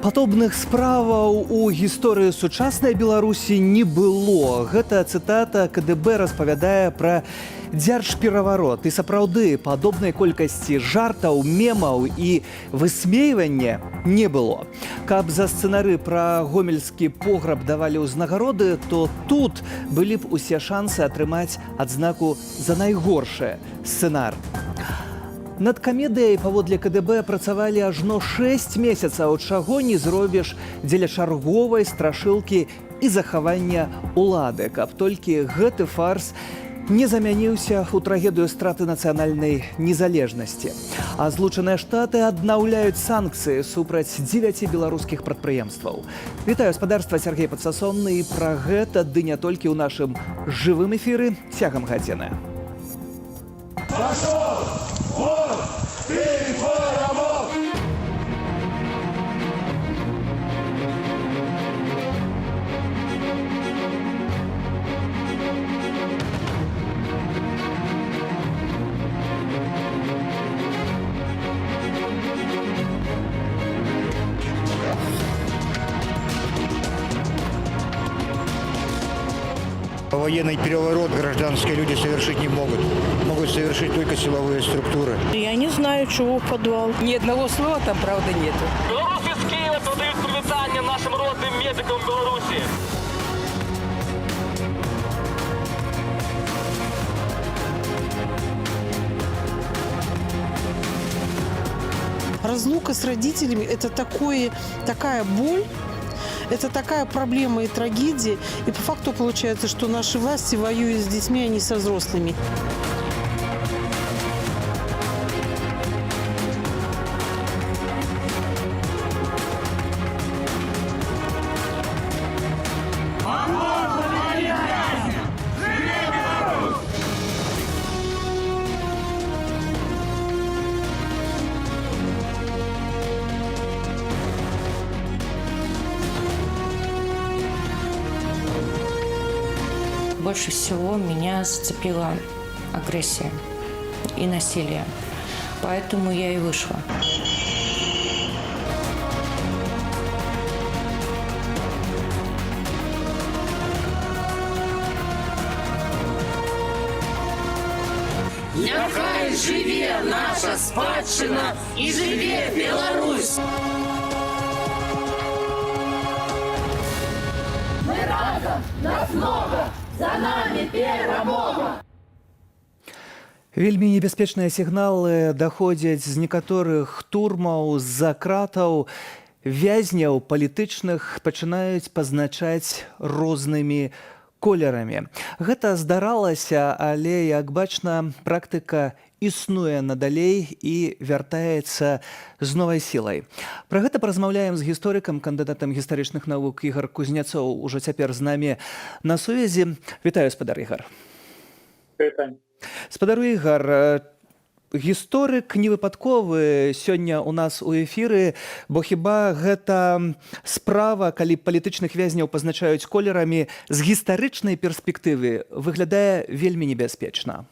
Падобных справаў у гісторыі сучаснай Беларусі не было. Гэта цытата КДБ распавядае пра дзяржпераварот. І сапраўды, падобнай колькасці жартаў, мемаў і высмейвання не было. Каб за сцэнары пра гомельскі пограб давалі ўзнагароды, то тут былі б усе шансы атрымаць адзнаку за найгоршы сцэнар. Над камедыяй паводле КДБ працавалі ажно 6 месяцаў, чаго не зробіш дзеля чарговай страшылкі і захавання улады, каб толькі гэты фарс не замяніўся ў трагедыю страты нацыянальнай незалежнасці. А Злучаныя Штаты аднаўляюць санкцыі супраць 9 беларускіх прадпрыемстваў. Вітаю, спадарства, Сяргей Падсасонны, і пра гэта ды не толькі ў нашым жывым эфіры цягам гадзіны. Пошел! Вон! Переворот! Военный переворот гражданские люди совершить не могут. Могут совершить только силовые структуры. Я не знаю, чего в подвал. Ни одного слова там, правда, нету. Беларусы з Кіева перадаюць прывітанне нашым родным медыкам Беларусі. Разлука с родителями – это такая боль, это такая проблема и трагедия. И по факту получается, что наши власти воюют с детьми, а не со взрослыми. Больше всего меня зацепила агрессия и насилие. Поэтому я и вышла. Няхай жыве наша спадчына і жыве Беларусь! Мы разам, нас много, за нами перамога! Вельмі небяспечныя сігналы даходзяць з некаторых турмаў, з-за кратаў. Вязняў палітычных пачынаюць пазначаць рознымі колерамі. Гэта здаралася, але, як бачна, практыка існуе надалей і вяртаецца з новай сілай. Пра гэта паразмаўляем з гісторыкам, кандыдатам гістарычных навук. Ігар Кузняцоў ужо цяпер з намі на сувязі. Вітаю, спадар Ігар. Прывітанне. Спадар Ігар, гісторык не выпадковы сёння у нас у эфіры, бо хіба гэта справа, калі палітычных вязняў пазначаюць колерамі, з гістарычнай перспектывы выглядае вельмі небяспечна?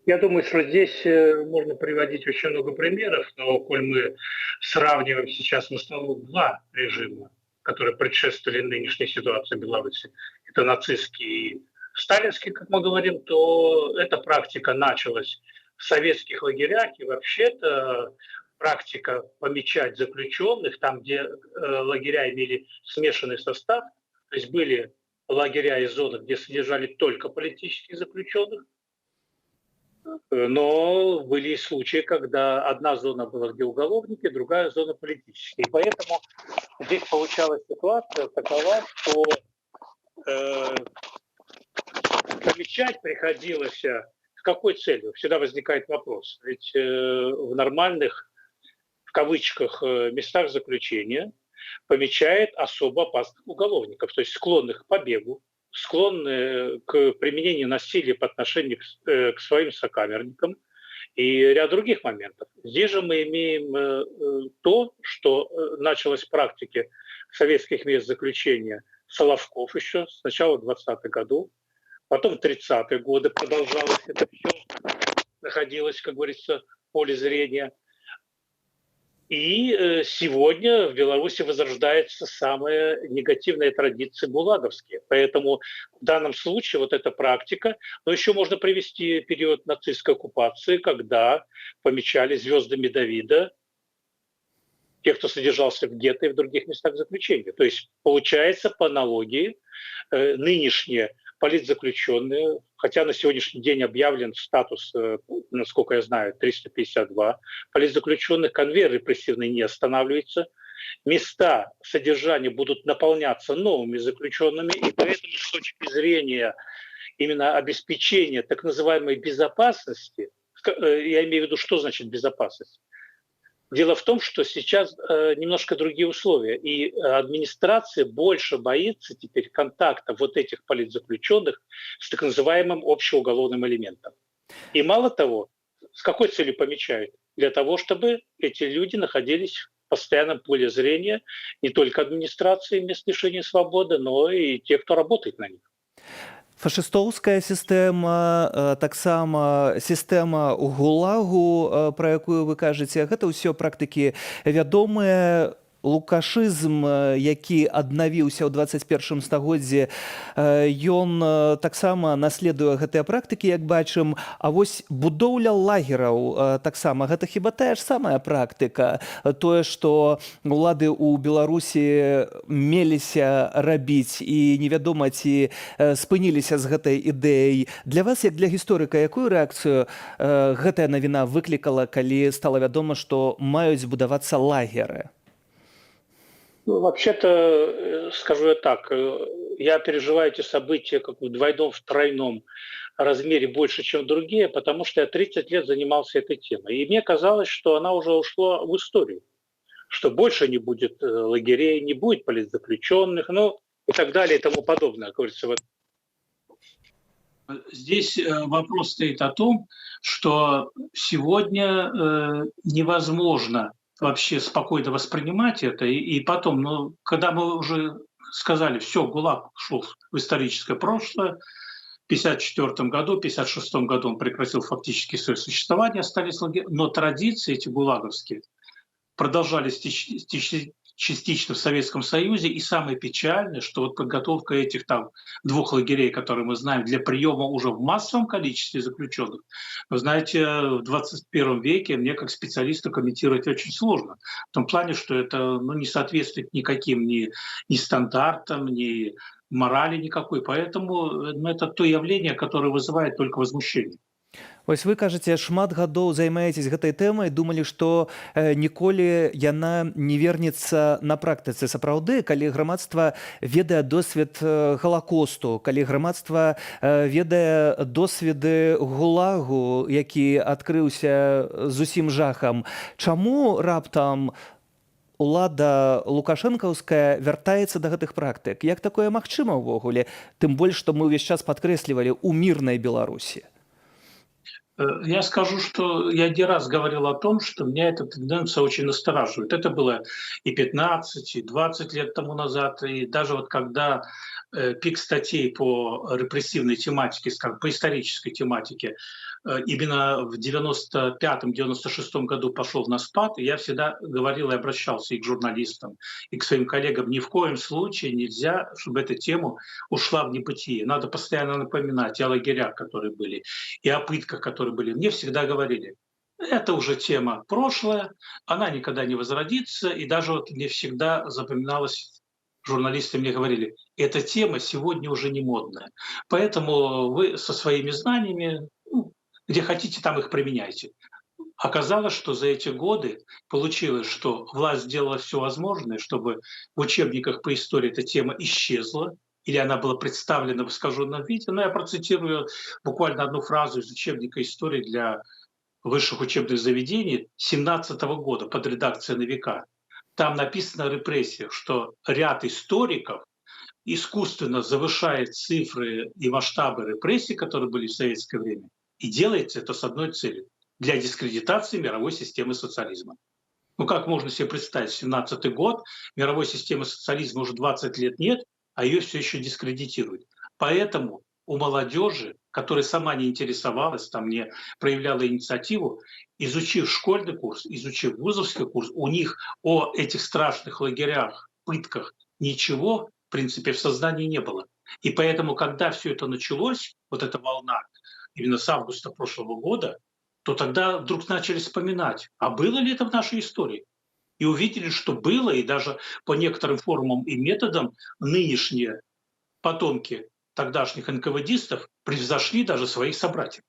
Я думаю, что здесь можно приводить очень много примеров, но коль мы сравниваем сейчас в основном два режима, которые предшествовали нынешней ситуации в Беларуси, это нацистский и сталинский, как мы говорим, то эта практика началась в советских лагерях, и вообще-то практика помечать заключенных там, где лагеря имели смешанный состав, то есть были лагеря и зоны, где содержали только политических заключенных, но были случаи, когда одна зона была, где уголовники, другая зона политические. И поэтому здесь получалась ситуация такова, что помечать приходилось с какой целью? Всегда возникает вопрос. Ведь в нормальных, в кавычках, местах заключения помечает особо опасных уголовников, то есть склонных к побегу, склонные к применению насилия по отношению к своим сокамерникам. И ряд других моментов. Здесь же мы имеем то, что началось в практике советских мест заключения Соловков еще с начала 20-х годов, потом в 30-е годы продолжалось это все, находилось, как говорится, в поле зрения. И сегодня в Беларуси возрождаются самые негативные традиции гулаговские. Поэтому в данном случае вот эта практика, но еще можно привести период нацистской оккупации, когда помечали звездами Давида тех, кто содержался в гетто и в других местах заключения. То есть получается, по аналогии, нынешние политзаключенные, хотя на сегодняшний день объявлен статус, насколько я знаю, 352 политзаключенных, конвейер репрессивный не останавливается, места содержания будут наполняться новыми заключенными, и поэтому с точки зрения именно обеспечения так называемой безопасности, я имею в виду, что значит безопасность? Дело в том, что сейчас немножко другие условия, и администрация больше боится теперь контакта вот этих политзаключенных с так называемым общеуголовным элементом. И мало того, с какой целью помечают? Для того, чтобы эти люди находились в постоянном поле зрения не только администрации мест лишения свободы, но и тех, кто работает на них. Фашыстоўская сістэма, таксама сістэма ГУЛАГу, пра якую вы кажаце, гэта ўсё практыкі вядомыя. Лукашызм, які аднавіўся ў 21 стагоддзі, ён таксама наследуе гэтыя практыкі, як бачым. А вось будоўля лагераў таксама, гэта хіба тая ж самая практыка? Тое, што улады ў Беларусі меліся рабіць і невядома, ці спыніліся з гэтай ідэяй. Для вас, як для гісторыка, якую рэакцыю гэтая навіна выклікала, калі стала вядома, што маюць будавацца лагеры? Ну, вообще-то, скажу я так, я переживаю эти события как в двойном, в тройном размере больше, чем другие, потому что я 30 лет занимался этой темой. И мне казалось, что она уже ушла в историю, что больше не будет лагерей, не будет политзаключенных, ну и так далее и тому подобное. Как говорится, вот. Здесь вопрос стоит о том, что сегодня невозможно вообще спокойно воспринимать это. И потом, ну, когда мы уже сказали, все, ГУЛАГ ушел в историческое прошлое, в 1954 году, в 1956 году он прекратил фактически свое существование, остались лагеря, но традиции эти гулаговские продолжались частично в Советском Союзе. И самое печальное, что вот подготовка этих там двух лагерей, которые мы знаем, для приема уже в массовом количестве заключенных, вы знаете, в 21 веке мне как специалисту комментировать очень сложно. В том плане, что это, ну, не соответствует никаким ни стандартам, ни морали никакой. Поэтому, ну, это то явление, которое вызывает только возмущение. Вось вы кажаце, шмат гадоў займаецесь гэтай тэмай, думалі, што ніколі яна не вернецца на практыцы. Сапраўды, калі грамадства ведае досвед Галакосту, калі грамадства ведае досведы ГУЛАГу, які адкрыўся з усім жахам, чаму раптам улада лукашэнкаўская вяртаецца да гэтых практык? Як такое магчыма ўвогуле? Тым больш, што мы ўвесь час падкрэслівалі, у мірнай Беларусі. Я скажу, что я не раз говорил о том, что меня эта тенденция очень настораживает. Это было и 15, и 20 лет тому назад, и даже вот когда пик статей по репрессивной тематике, скажем, по исторической тематике, именно в 95-96 году пошел на спад, и я всегда говорил и обращался и к журналистам, и к своим коллегам: ни в коем случае нельзя, чтобы эта тема ушла в небытие. Надо постоянно напоминать и о лагерях, которые были, и о пытках, которые были. Мне всегда говорили: это уже тема прошлое, она никогда не возродится, и даже вот мне всегда запоминалось, журналисты мне говорили: эта тема сегодня уже не модная, поэтому вы со своими знаниями, ну, где хотите, там их применяйте. Оказалось, что за эти годы получилось, что власть сделала все возможное, чтобы в учебниках по истории эта тема исчезла, или она была представлена в искаженном виде. Но я процитирую буквально одну фразу из учебника истории для высших учебных заведений 2017 года под редакцией «Новика». Там написано о репрессиях, что ряд историков искусственно завышает цифры и масштабы репрессий, которые были в советское время, и делается это с одной целью. Для дискредитации мировой системы социализма. Ну как можно себе представить, 17-й год, мировой системы социализма уже 20 лет нет, а ее все еще дискредитируют. Поэтому у молодежи, которая сама не интересовалась, там не проявляла инициативу, изучив школьный курс, изучив вузовский курс, у них о этих страшных лагерях, пытках ничего, в принципе, в сознании не было. И поэтому, когда все это началось, вот эта волна, именно с августа прошлого года, то тогда вдруг начали вспоминать, а было ли это в нашей истории? И увидели, что было, и даже по некоторым формам и методам нынешние потомки тогдашних НКВДистов превзошли даже своих собратьев.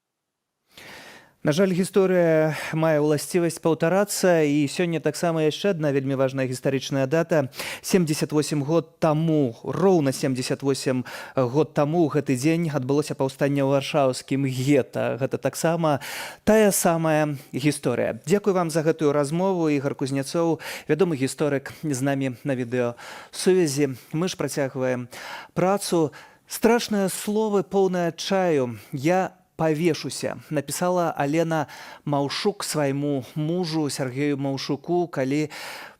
На жаль, гісторыя мае ўласцівасць паўтарацца, і сёння таксама яшчэ адна вельмі важная гістарычная дата. 78 год таму, роўна 78 год таму ў гэты дзень адбылося паўстанне ў варшаўскім гета. Гэта таксама тая самая гісторыя. Дзякуй вам за гэтую размову. Ігар Кузняцоў, вядомы гісторык, з намі на відэасувязі. Мы ж працягваем працу. Страшныя словы, поўныя адчаю. «Я павешуся», напісала Алена Маўшук свайму мужу Сяргею Маўшуку, калі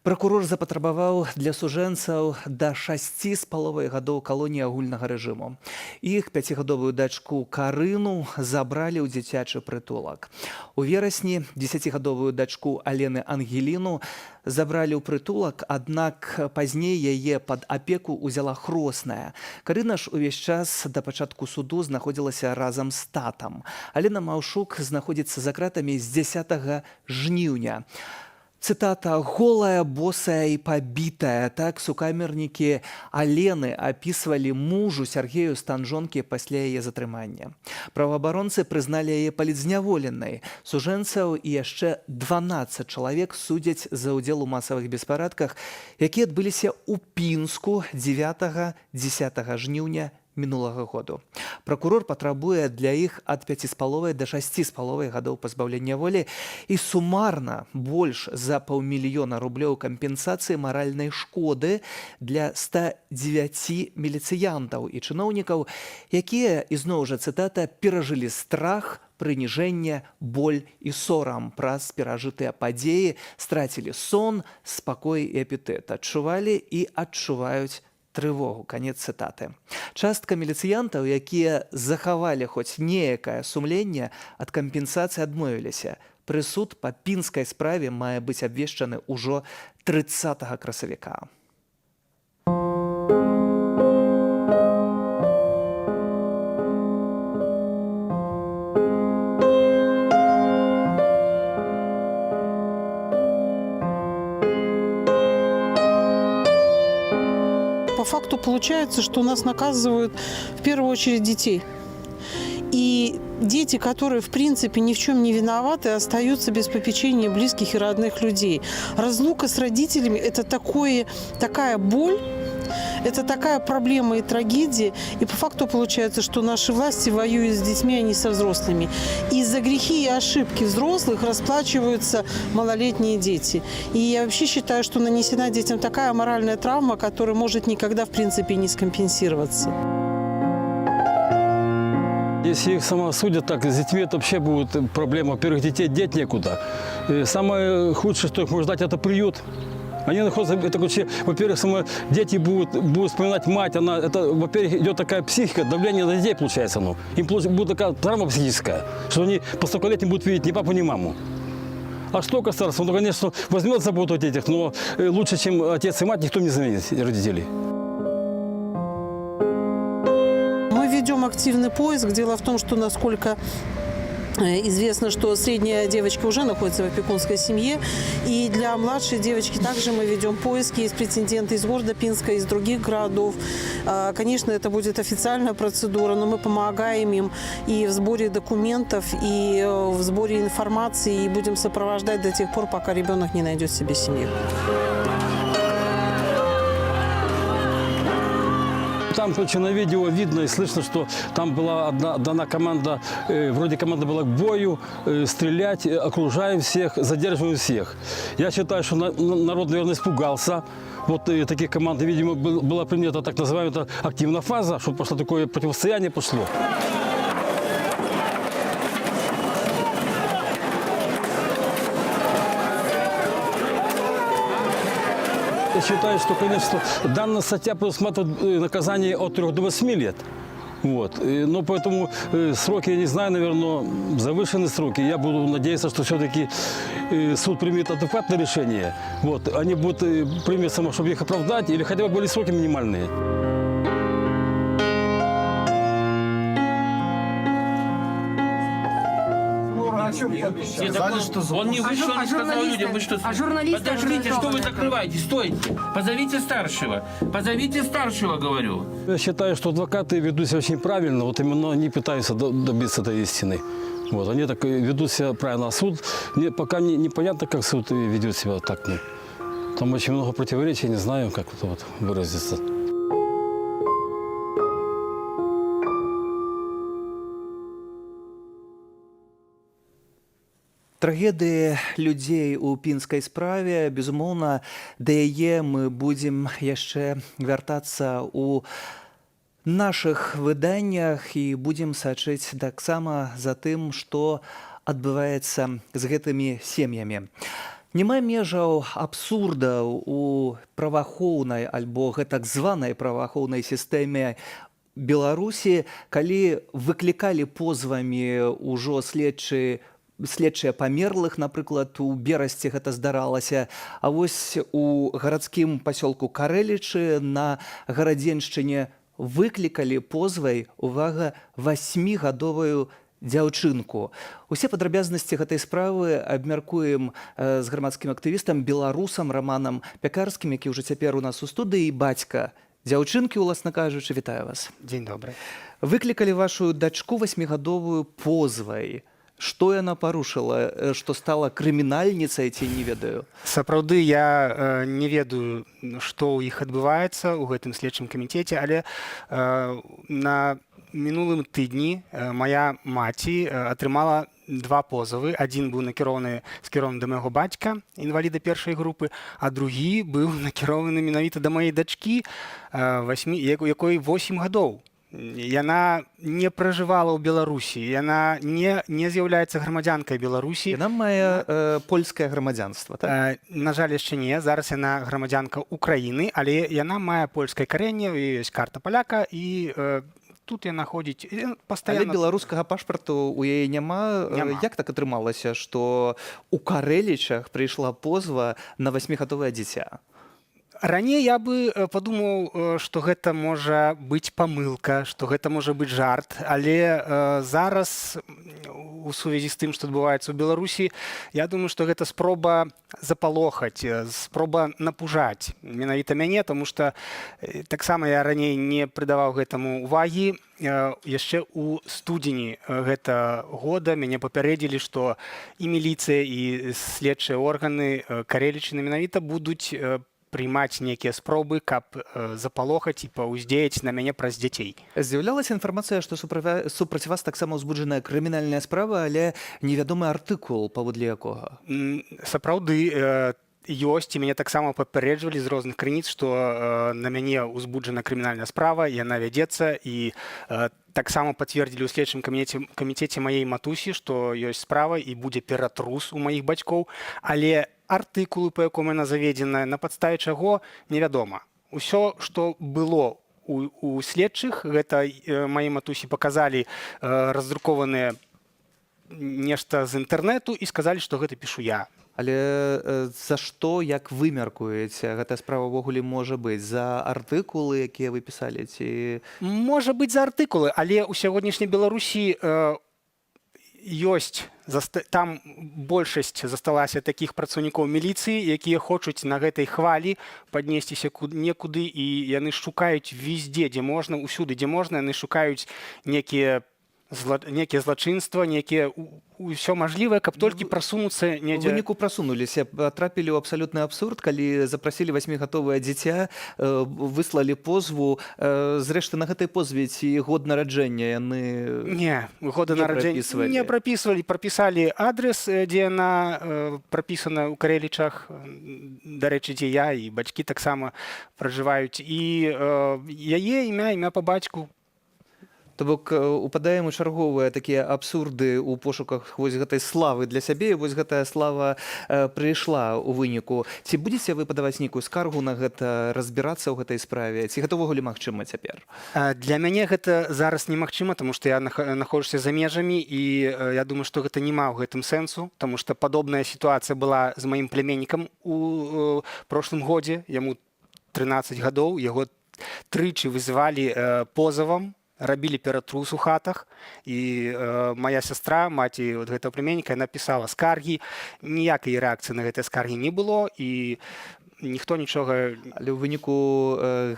пракурор запатрабаваў для сужэнцаў да 6,5 гадоў калоніі агульнага рэжыму. Іх пяцігадовую дачку Карыну забралі ў дзіцячы прытулак. У верасні дзесяцігадовую дачку Алены Ангеліну забралі ў прытулак, аднак пазней яе пад апеку ўзяла хросная. Карына ж увесь час да пачатку суду знаходзілася разам з татам. Алена Маўшук знаходзіцца за кратамі з 10 жніўня. Цытата: «Голая, босая и побитая». Так сукамернікі Алены апісвалі мужу Сяргею стан жонкі пасля яе затрымання. Праваабаронцы прызналі яе палітзняволенай. Сужэнцаў і яшчэ 12 чалавек судзяць за ўдзел у масавых беспарадках, якія адбыліся ў Пінску 9-10 жніўня мінулага году. Пракурор патрабуе для іх ад 5,5 да 6,5 гадоў пазбаўлення волі і сумарна больш за паўмільёна рублёў кампенсацыі маральнай шкоды для 109 міліцыянтаў і чыноўнікаў, якія, ізноў жа цытата, «перажылі страх, прыніжэнне, боль і сорам праз перажытыя падзеі, страцілі сон, спакой і апетыт, адчувалі і адчуваюць трывогу», канец цытаты. Частка міліцыянтаў, якія захавалі хоць неякае сумленне, ад кампенсацыі адмовіліся. Прысуд па пінскай справе мае быць абвешчаны ўжо 30 красавіка. По факту получается, что у нас наказывают в первую очередь детей. И дети, которые, в принципе, ни в чем не виноваты, остаются без попечения близких и родных людей. Разлука с родителями – это такая боль, это такая проблема и трагедия. И по факту получается, что наши власти воюют с детьми, а не со взрослыми. И за грехи и ошибки взрослых расплачиваются малолетние дети. И я вообще считаю, что нанесена детям такая моральная травма, которая может никогда, в принципе, не скомпенсироваться. Если их самосудят так, с детьми это вообще будет проблема. Во-первых, детей деть некуда. Самое худшее, что их можно дать, это приют. Они находятся, это, вообще, во-первых, дети будут вспоминать мать, она, это, во-первых, идет такая психика, давление на детей получается, ну. Им будет такая травма психическая, что они по столько лет не будут видеть ни папу, ни маму. А что касается, ну, конечно, возьмет заботу о детях, но лучше, чем отец и мать, никто не заменит родителей. Мы ведем активный поиск. Дело в том, что, насколько известно, что средняя девочка уже находится в опекунской семье. И для младшей девочки также мы ведем поиски. Есть претенденты из города Пинска, из других городов. Конечно, это будет официальная процедура, но мы помогаем им и в сборе документов, и в сборе информации, и будем сопровождать до тех пор, пока ребенок не найдет себе семью. Там, короче, на видео видно и слышно, что там была одна, дана команда, вроде команда была к бою, стрелять, окружаем всех, задерживаем всех. Я считаю, что народ, наверное, испугался. Вот таких команд, видимо, была принята так называемая активная фаза, чтобы пошло такое противостояние пошло. Я считаю, что, конечно, данная статья предусматривает наказание от 3 до 8 лет. Вот. Но поэтому сроки, я не знаю, наверное, завышены сроки. Я буду надеяться, что все-таки суд примет адекватное решение. Вот. Они будут примет само, чтобы их оправдать, или хотя бы были сроки минимальные. Он не вышел, А не сказал людям, вы что? А журналисты Подождите, что вы организованные? закрываете? Стойте. Позовите старшего. Позовите старшего, говорю. Я считаю, что адвокаты ведут себя очень правильно, вот именно они пытаются добиться этой истины. Вот, они так и ведут себя правильно. А суд, не, пока не, непонятно, как суд ведет себя так. Ну. Там очень много противоречий, не знаю, как это вот выразиться. Трагедыі людзей у пінскай справе, безумоўна, да яе мы будзем яшчэ вяртацца у нашых выданнях і будзем сачыць таксама за тым, што адбываецца з гэтымі сем'ямі. Няма межаў абсурдаў у праваахоўнай альбо гэтак званай праваахоўнай сістэме Беларусі, калі выклікалі позвамі ўжо следчыя памерлых, напрыклад, у Берасці гэта здаралася. А вось у гарадскім пасёлку Карэлічы на Гарадзеншчыне выклікалі позвай, увага, васьмігадовую дзяўчынку. Усе падрабязнасці гэтай справы абмяркуем з грамадскім актывістам, беларусам Раманам Пякарскім, які ўжо цяпер у нас у студыі, бацька дзяўчынкі, уласна кажучы. Вітаю вас. Дзень добры. Выклікалі вашу дачку васьмігадовую позвай. Што яна парушыла, што стала крымінальніцай ці не ведаю? Сапраўды я не ведаю, што ў іх адбываецца ў гэтым следчым камітэце, але на мінулым тыдні моя маці атрымала два позавы. Адзін быў накіраваны, скіраваны да майго бацька, інваліда першай групы, а другі быў накіраваны менавіта да маёй дачкі, васьмі, якой 8 гадоў. Яна не пражывала ў Беларусі, яна не з'яўляецца грамадзянкай Беларусі. Яна мае польскае грамадзянства, так? На жаль, яшчэ не. Зараз яна грамадзянка Украіны, але яна мае польскае карэнне, у яе ёсць карта паляка, і тут яна ходзіць Але пастаянна. беларускага пашпарту у яе няма. Няма. Як так атрымалася, што у Карэлічах прыйшла позва на васьмігадовае дзіця? Раней я бы падумаў, што гэта можа быць памылка, што гэта можа быць жарт, але зараз у сувязі з тым, што адбываецца ў Беларусі, я думаю, што гэта спроба запалохаць, спроба напужаць менавіта мяне, таму што таксама я раней не прыдаваў гэтаму увагі. Яшчэ ў студзені гэта года мяне папярэдзілі, што і міліцыя, і следчыя органы Карэлічына менавіта будуць прыймаць нейкія спробы, каб запалохаць і паўздзеяць на мяне праз дзяцей. З'яўлялася інфармацыя, што супраць вас таксама ўзбуджаная крымінальная справа, але невядомы артыкул, паводле якога. Сапраўды ёсць, і мяне таксама папярэджвалі з розных крыніц, што на мяне ўзбуджана крымінальная справа, яна вядзецца, і таксама пацвердзілі ў следчым камітэце маей матусі, што ёсць справа і будзе ператрус у маіх бацькоў, але артыкулы, па якому яна заведзеная, на падставе чаго, невядома. Усё, што было у следчых, гэта маей матусі паказалі раздрукованыя нешта з інтэрнэту і сказалі, што гэта пішу я. Але за што, як вы мяркуеце, гэтая справа ўвогуле можа быць? За артыкулы, якія вы пісалі, ці? Можа быць, за артыкулы, але ў сягонняшняй Беларусі ёсць там большасць засталася такіх працаўнікоў міліцыі, якія хочуць на гэтай хвалі паднесціся некуды, і яны шукаюць везде, дзе можна, усюды, дзе можна, яны шукаюць некія злачынства, некія ўсё мажлівае, каб толькі прасунуцца У недзе. выніку прасунуліся, трапілі ў абсалютны абсурд, калі запрасілі васьмігадовае дзіця, выслалі позву. Зрэшты, на гэтай позве ці год нараджэння яны Не, года не нараджэння прапісвалі? не прапісвалі, прапісалі адрес, дзе яна прапісана ў Карэлічах, дарэчы, дзе я і бацькі таксама пражываюць, і яе імя, імя па бацьку. То бок упадаем у чарговыя такія абсурды ў пошуках вось гэтай славы для сябе, і вось гэтая слава прыйшла ў выніку. Ці будзеце вы падаваць нейкую скаргу на гэта, разбірацца ў гэтай справе, ці гэта ўвогуле магчыма цяпер? Для мяне гэта зараз немагчыма, таму што я нахожуся за межамі, і я думаю, што гэта няма ў гэтым сэнсу, таму што падобная сітуацыя была з маім пляменнікам у прошлым годзе. Яму 13 гадоў, яго трычы вызывалі позавам, рабілі ператрус у хатах, і моя сястра, маці вот гэтага пляменніка, напісала скаргі. Ніякай рэакцыі на гэтыя скаргі не было, і ніхто нічога. Але ў выніку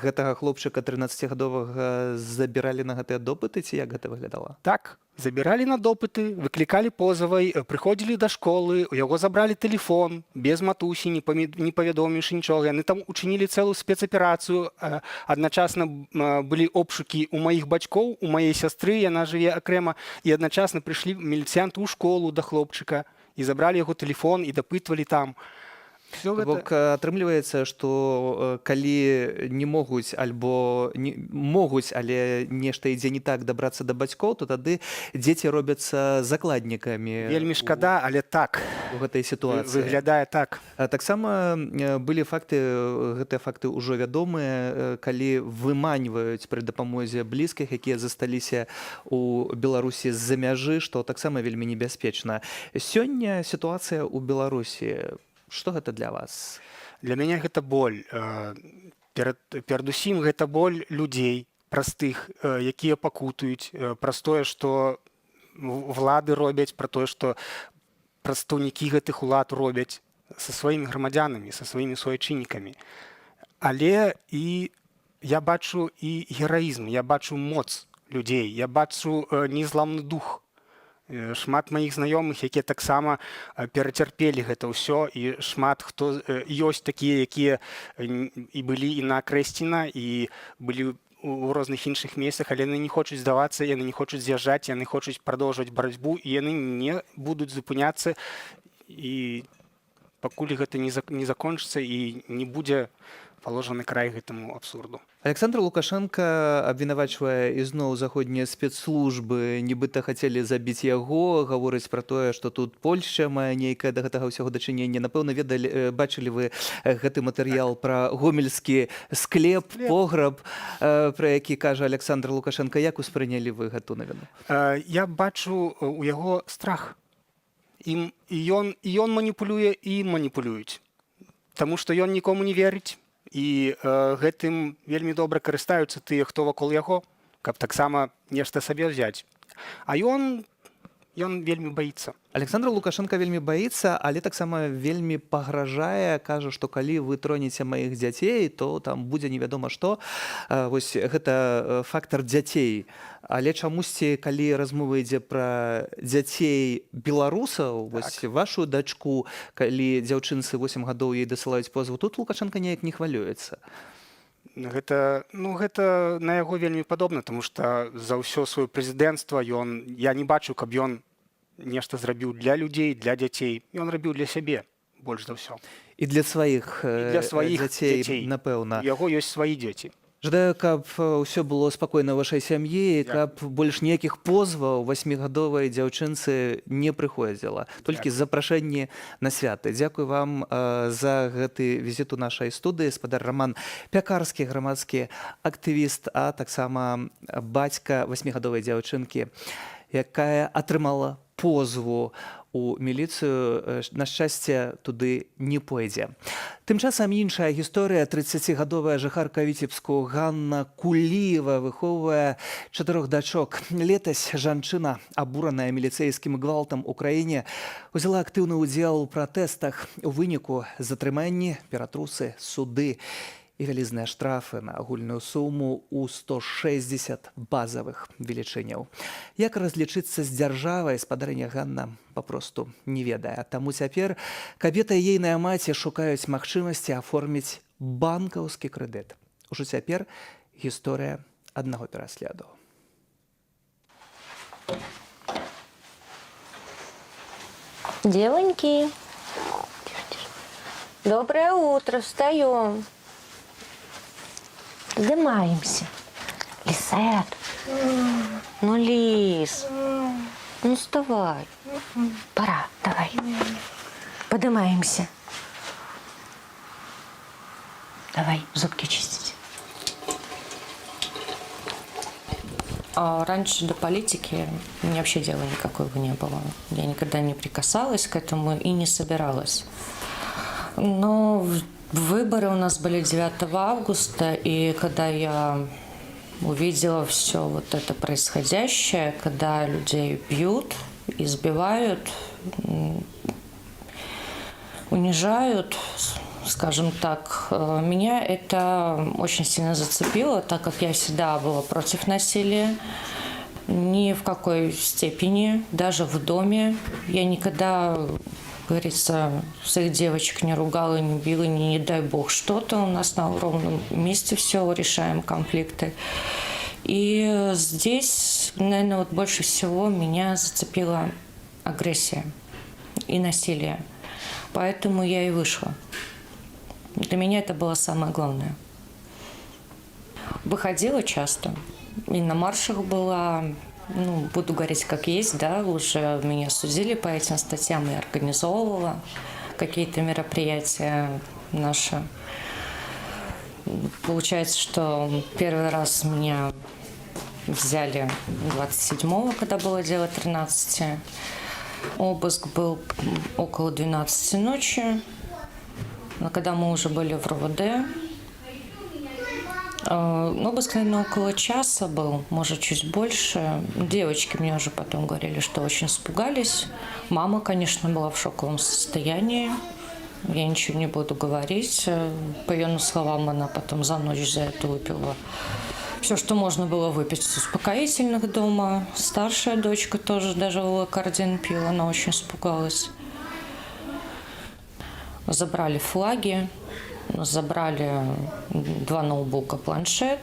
гэтага хлопчыка 13гадовага забіралі на гэтыя допыты, ці як гэта выглядала? Так, забіралі на допыты, выклікалі позавай, прыходзілі да школы, у яго забралі тэлефон без матусі, не павядоміўшы нічога. Яны там учынілі цэлую спецаперацыю. Адначасна былі обшукі у маіх бацькоў, у маей сястры, яна жыве акрэма, і адначасна прыйшлі міліцыянты ў школу да хлопчыка і забралі яго тэлефон і дапытвалі там. Всё То гэта. бок атрымліваецца, што калі не могуць альбо не могуць, але нешта ідзе не так, дабрацца да бацькоў, то тады дзеці робяцца закладнікамі Вельмі шкада, але так у гэтай сітуацыі. Выглядае так. А таксама былі факты, гэтыя факты ўжо вядомыя, калі выманьваюць пры дапамозе блізкіх, якія засталіся у Беларусі, з-за мяжы, што таксама вельмі небяспечна. Сёння сітуацыя ў Беларусі, што гэта для вас? Для мяне гэта боль. Перадусім гэта боль людзей простых, якія пакутаюць праз тое, што влады робяць, пра тое, што прадстаўнікі гэтых улад робяць са сваімі грамадзянамі, са сваімі суайчыннікамі. Але і я бачу і гераізм, я бачу моц людзей, я бачу незламны дух. Шмат маіх знаёмых, якія таксама перацярпелі гэта ўсё, і шмат хто ёсць такія, якія і былі і на Акрэсціна, і былі у розных іншых месцах, але яны не хочуць здавацца, яны не хочуць з'язджаць, яны хочуць прадоўжваць барацьбу, і яны не будуць зупыняцца, і пакуль гэта не закончыцца і не будзе паложаны край гэтаму абсурду. Аляксандр Лукашэнка абвінавачвае ізноў заходнія спецслужбы, нібыта хацелі забіць яго, гаворыць пра тое, што тут Польшча мае нейкае да гэтага ўсяго дачыненне. Напэўна, ведалі, бачылі вы гэты матэрыял пра гомельскі склеп, пограб, пра які кажа Аляксандр Лукашэнка. Як успрынялі вы гэту навіну? Я бачу у яго страх. Ім і ён маніпулюе, і ім маніпулююць. Таму што ён нікому не верыць, і гэтым вельмі добра карыстаюцца тыя, хто вакол яго, каб таксама нешта сабе взяць. А ён вельмі баіцца. Аляксандр Лукашэнка вельмі баіцца, але таксама вельмі пагражае, кажа, што калі вы тронеце маіх дзяцей, то там будзе невядома што. Вось гэта фактар дзяцей. Але чамусьці, калі размова ідзе пра дзяцей беларусаў, вось вашу дачку, калі дзяўчынцы 8 гадоў, ёй дасылаюць позву, тут Лукашэнка неяк не хвалюецца. Гэта, ну, гэта на яго вельмі падобна, таму што за ўсё сваё прэзідэнцтва ён, я не бачу, каб ён нешта зрабіў для людзей, для дзяцей. Ён рабіў для сябе больш за ўсё. І для сваіх, І для сваіх дзяцей, дзяцей. напэўна. У яго ёсць свае дзеці. Жадаю, каб ўсё было спакойна ў вашай сям'і, каб больш ніякіх позваў васьмігадовай дзяўчынцы не прыходзіла. Толькі запрашэнні на святы. Дзякуй вам за гэты візіт у нашай студыі. Спадар Раман Пякарскі, грамадскі актывіст, а таксама бацька васьмігадовай дзяўчынкі, якая атрымала позву у міліцыю, на шчасце, туды не пойдзе. Тым часам іншая гісторыя: 30гадовая жыхарка Віцебску Ганна Куліева выхоўвае чатырох дачок. Летась жанчына, абураная міліцэйскім гвалтам у краіне, узяла актыўны ўдзел у пратэстах. У выніку затрыманні, ператрусы, суды і вялізныя штрафы на агульную суму ў 160 базавых велічыняў. Як разлічыцца з дзяржавай, спадарыня Ганна папросту не ведае. Таму цяпер кабета і ейная маці шукаюць магчымасці аформіць банкаўскі крэдыт. Ужо цяпер гісторыя аднаго пераследу. Девоньки, тише, тише. Доброе утро, встаем. Поднимаемся. Лисет. Ну, Лиз, ну вставай. Пора, давай. Поднимаемся. Давай, зубки чистить. А раньше до политики у меня вообще дела никакого не было. Я никогда не прикасалась к этому и не собиралась. Но выборы у нас были 9 августа, и когда я увидела все вот это происходящее, когда людей бьют, избивают, унижают, скажем так, меня это очень сильно зацепило, так как я всегда была против насилия. Ни в какой степени, даже в доме. Я никогда, как говорится, своих девочек не ругала, не била, не дай бог что-то. У нас на ровном месте все решаем конфликты. И здесь, наверное, вот больше всего меня зацепила агрессия и насилие. Поэтому я и вышла. Для меня это было самое главное. Выходила часто. И на маршах была, ну, буду говорить как есть, да, уже меня судили по этим статьям, я организовывала какие-то мероприятия наши. Получается, что первый раз меня взяли 27-го, когда было дело 13. Обыск был около 12 ночи, но когда мы уже были в РОВД. Обыск, наверное, около часа был, может, чуть больше. Девочки мне уже потом говорили, что очень испугались. Мама, конечно, была в шоковом состоянии. Я ничего не буду говорить. По ее словам, она потом за ночь за это выпила все, что можно было выпить с успокоительных дома. Старшая дочка тоже даже локардин пила, она очень испугалась. Забрали флаги, забрали 2 ноутбука, планшет.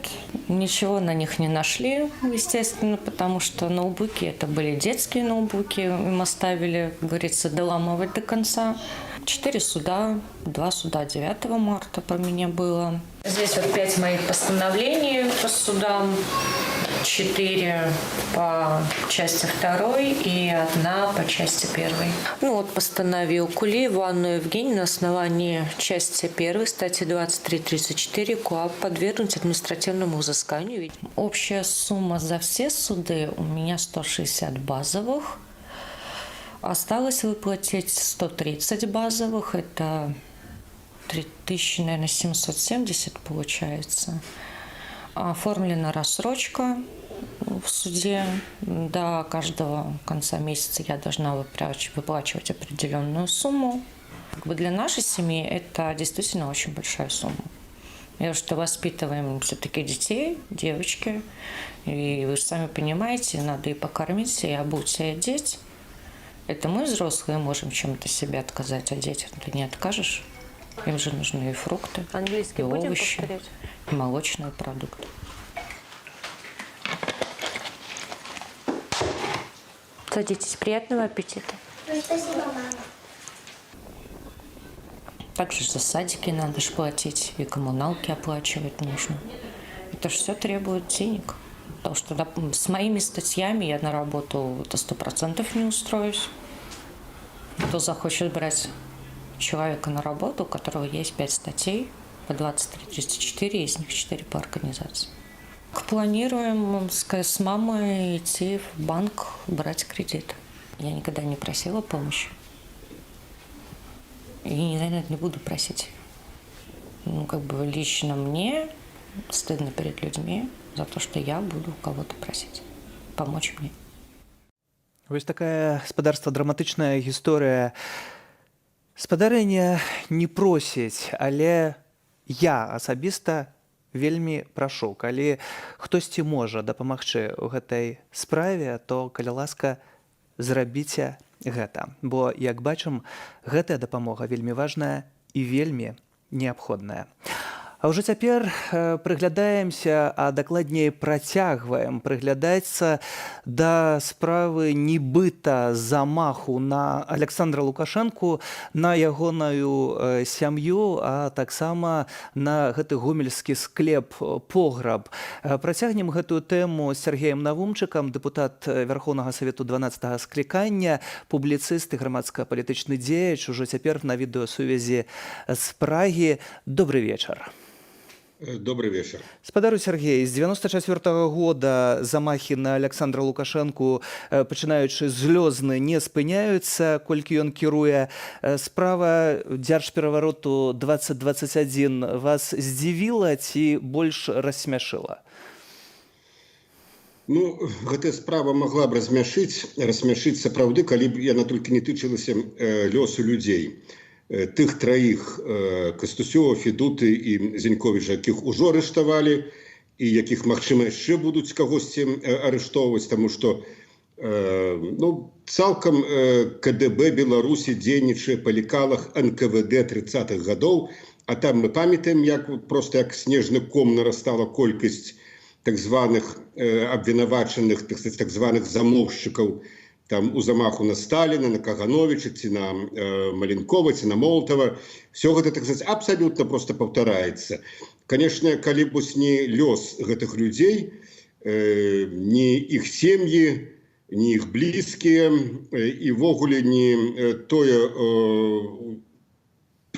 Ничего на них не нашли, естественно, потому что ноутбуки это были детские ноутбуки, им оставили, как говорится, доламывать до конца. 4 суда, 2 суда 9 марта по мне было. Здесь вот 5 моих постановлений по судам, 4 по части 2 и 1 по части 1. Ну вот постановил Кулиеву Анну Евгеньевну на основании части 1 статьи 23.34 КоАП подвергнуть административному взысканию. Общая сумма за все суды у меня 160 базовых. Осталось выплатить 130 базовых, это 3000, наверное, 770 получается. Оформлена рассрочка в суде. До каждого конца месяца я должна выплачивать определенную сумму. Как бы для нашей семьи это действительно очень большая сумма. Я что воспитываем все-таки детей, девочки. И вы же сами понимаете, надо и покормить, и обуть, и одеть. Это мы, взрослые, можем чем-то себе отказать, а детям ты не откажешь. Им же нужны и фрукты, Английский и будем овощи, повторять? И молочные продукты. Садитесь, приятного аппетита. Спасибо, мама. Также за садики надо ж платить, и коммуналки оплачивать нужно. Это ж все требует денег. Потому что с моими статьями я на работу до 100% не устроюсь. Кто захочет брать человека на работу, у которого есть 5 статей по 23.34, из них 4 по организации. Планируем с мамой идти в банк, брать кредит. Я никогда не просила помощи. И, наверное, не буду просить. Ну, как бы лично мне стыдно перед людьми за то, что я буду у кого-то просить помочь мне. Вось такая, спадарства, драматычная гісторыя. Спадарыня не просіць, але я асабіста вельмі прашу, калі хтосьці можа дапамагчы ў гэтай справе, то, калі ласка, зрабіце гэта. Бо, як бачым, гэтая дапамога вельмі важная і вельмі неабходная. А ўжо цяпер прыглядаемся, а дакладней, працягваем прыглядацца да справы нібыта замаху на Аляксандра Лукашэнку, на ягоную сям'ю, а таксама на гэты гомельскі склеп пограб. Працягнем гэтую тэму з Сяргеем Навумчыкам, дэпутат Вярхоўнага Савету 12 склікання, публіцыст і грамадска-палітычны дзеяч, ужо цяпер на відэасувязі з Прагі. Добры вечар. Добрый вечер. Спадару Сяргей, з 94-го года замахі на Аляксандра Лукашэнку, пачынаючы з Лёзны, не спыняюцца, колькі ён кіруе. Справа дзяржперавароту 2021 вас здзівіла ці больш рассмяшыла? Ну, гэтая справа могла б рассмяшыць сапраўды, калі б яна толькі не тычылася лёсу людзей. Тых траіх, Кастусёва, Федуты і Зяньковіча, якіх ужо арыштавалі і якіх, магчыма, яшчэ будуць кагосьці арыштоўваць, таму што ну, цалкам КДБ Беларусі дзейнічае па лекалах НКВД 30-х гадоў, а там мы памятаем, як просто як снежны ком нарастала колькасць так званых абвінавачаных, так сказать, так званых замоўшчыкаў там у замаху на Сталіна, на Кагановича, ці на Маленкова, ці на Молотова. Все гэта, так сказать, абсолютно просто паўтараецца. Конечно, калі б вось не лёс гэтых людзей, не іх сем'і, не іх блізкія і ўвогуле не тое,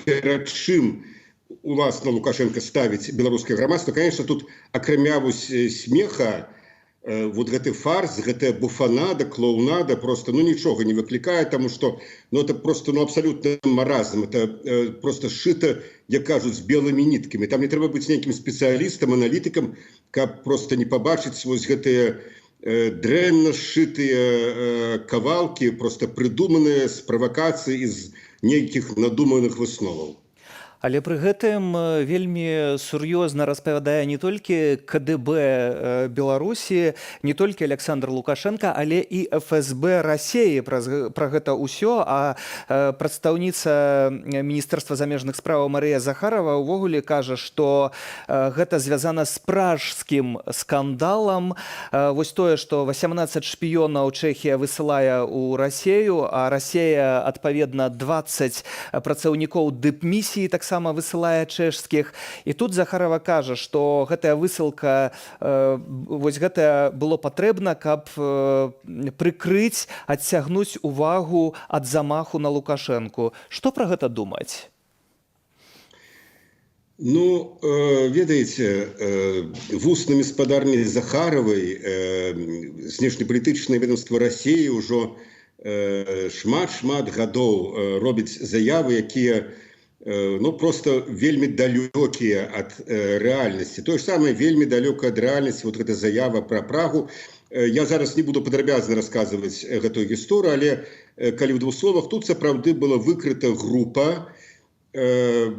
перад чым уласна Лукашенко ставіць беларускае грамадства, конечно, тут, акрамя вось смеха, вот гэты фарс, гэтая буфанада, клоунада просто, ну, нічога не выклікае, таму что, ну, это просто, ну, абсолютно маразм, это просто сшито, як кажуць, з белымі ніткамі. Там не трэба быць нейкім спецыялістам, аналітыкам, каб просто не пабачыць вось гэтыя дрэнна сшытыя кавалкі, просто прыдуманыя з правакацыі, з нейкіх надуманых высноваў. Але пры гэтым вельмі сур'ёзна распавядае не толькі КДБ Беларусі, не толькі Аляксандр Лукашэнка, але і ФСБ Расеі пра гэта ўсё. А прадстаўніца міністэрства замежных справаў Марыя Захарова ўвогуле кажа, што гэта звязана з пражскім скандалам. Вось тое, што 18 шпіёнаў Чэхія высылае ў Расею, а Расея, адпаведна, 20 працаўнікоў дыпмісіі таксама высылае чэшскіх. І тут Захарова кажа, што гэтая высылка вось гэта было патрэбна, каб прыкрыць, адцягнуць увагу ад замаху на Лукашэнку. Што пра гэта думаць? Ну, ведаеце, вуснамі спадарні Захаравай знешнепалітычнае ведомство Расеі ўжо шмат-шмат гадоў робіць заявы, якія ну, просто вельмі далёкія ад рэальнасці. Тое ж самае, вельмі далёка ад рэальнасці вот гэта заява пра Прагу. Я зараз не буду падрабязна расказваць гэтую гісторыю, але калі ў двух словах, тут сапраўды была выкрыта група, это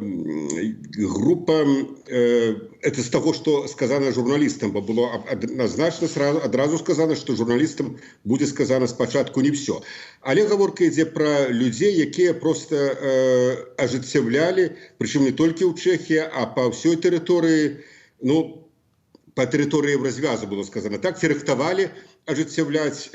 з таго, что сказано журналістам, бо было адназначна сразу, адразу сказано, что журналістам будзе сказано спачатку не все. Але гаворка ідзе пра людзей, якія просто ажыццяўлялі, прычым не толькі ў Чэхіі, а па ўсёй тэрыторыі, ну, по тэрыторыі Еўразвязу, было сказано так, ці рыхтавалі ажыццяўляць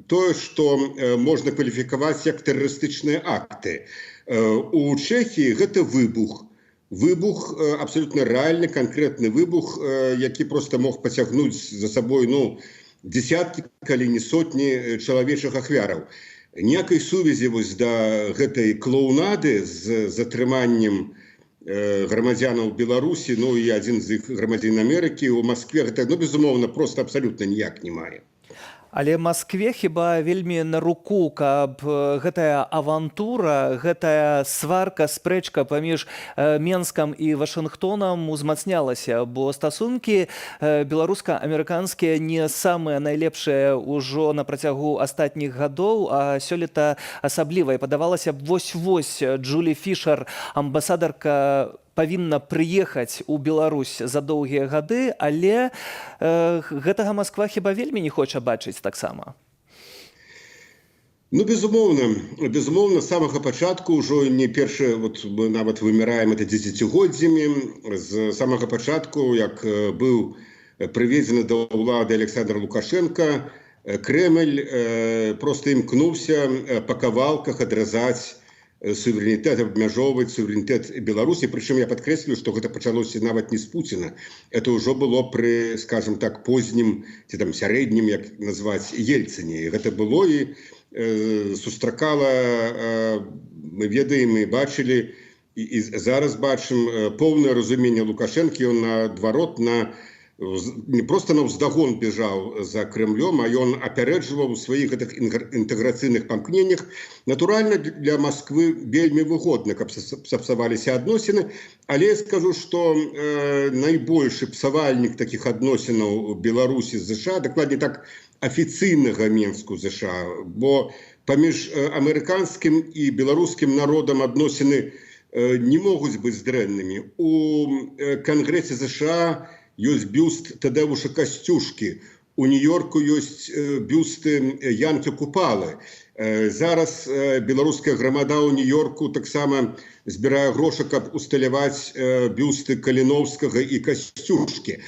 тое, што можна кваліфікаваць як тэрарыстычныя акты. У Чэхіі гэта выбух. Выбух, абсолютно рэальны, канкрэтны выбух, які просто мог пацягнуць за сабой, ну, десяткі, калі не сотні чалавечых ахвяраў. Ніякай сувязі вось да гэтай клоунады з затрыманнем грамадзянаў Беларусі, ну і адзін з іх грамадзян Амерыкі, у Маскве, гэта, ну, безумоўна, просто абсалютна ніяк не мае. Але Маскве хіба вельмі на руку, каб гэтая авантура, гэтая сварка, спрэчка паміж Менскам і Вашынгтонам узмацнялася, бо стасункі беларуска-амерыканскія не самыя найлепшыя ўжо на працягу астатніх гадоў, а сёлета асабліва. І падавалася б, вось-вось Джулі Фішер, амбасадарка, павінна прыехаць у Беларусь за доўгія гады, але гэтага Масква хіба вельмі не хоча бачыць таксама. Ну, безумоўна, з самага пачатку, ўжо не першы, вот мы нават вымяраем это дзесяцігоддзямі, з самага пачатку, як быў прыведзены да ўлады Александр Лукашенко, Крэмль просто імкнуўся па кавалках адразаць суверэнітэт, абмяжоўваць суверэнітэт Беларусі. Прычым я падкрэслю, што гэта пачалося нават не з Пуціна. Это ўжо было пры, скажем так, познім ці там сярэднім, як назваць, Ельцыне. Гэта было і сустракала, мы ведаем і бачылі, і зараз бачым поўнае разуменне Лукашэнкі. Ён наадварот не просто наўздагон бежаў за Крамлём, а ён апярэджваў у сваіх гэтых інтэграцыйных памкненнях. Натуральна, для Москвы вельмі выгодна, каб сапсаваліся адносіны, але я скажу, што найбольшы псавальнік такіх адносінаў Беларусі з ЗША, дакладней так, афіцыйнага Менску ЗША, бо паміж амерыканскім і беларускім народам адносіны не могуць быць дрэннымі. У Кангрэсе ЗША ёсць бюст Тадэвуша Касцюшкі, у Нью-Йорку ёсць бюсты Янкі Купалы. Зараз беларуская грамада ў Нью-Йорку таксама збірае грошы, каб усталяваць бюсты Каліноўскага і Касцюшкі.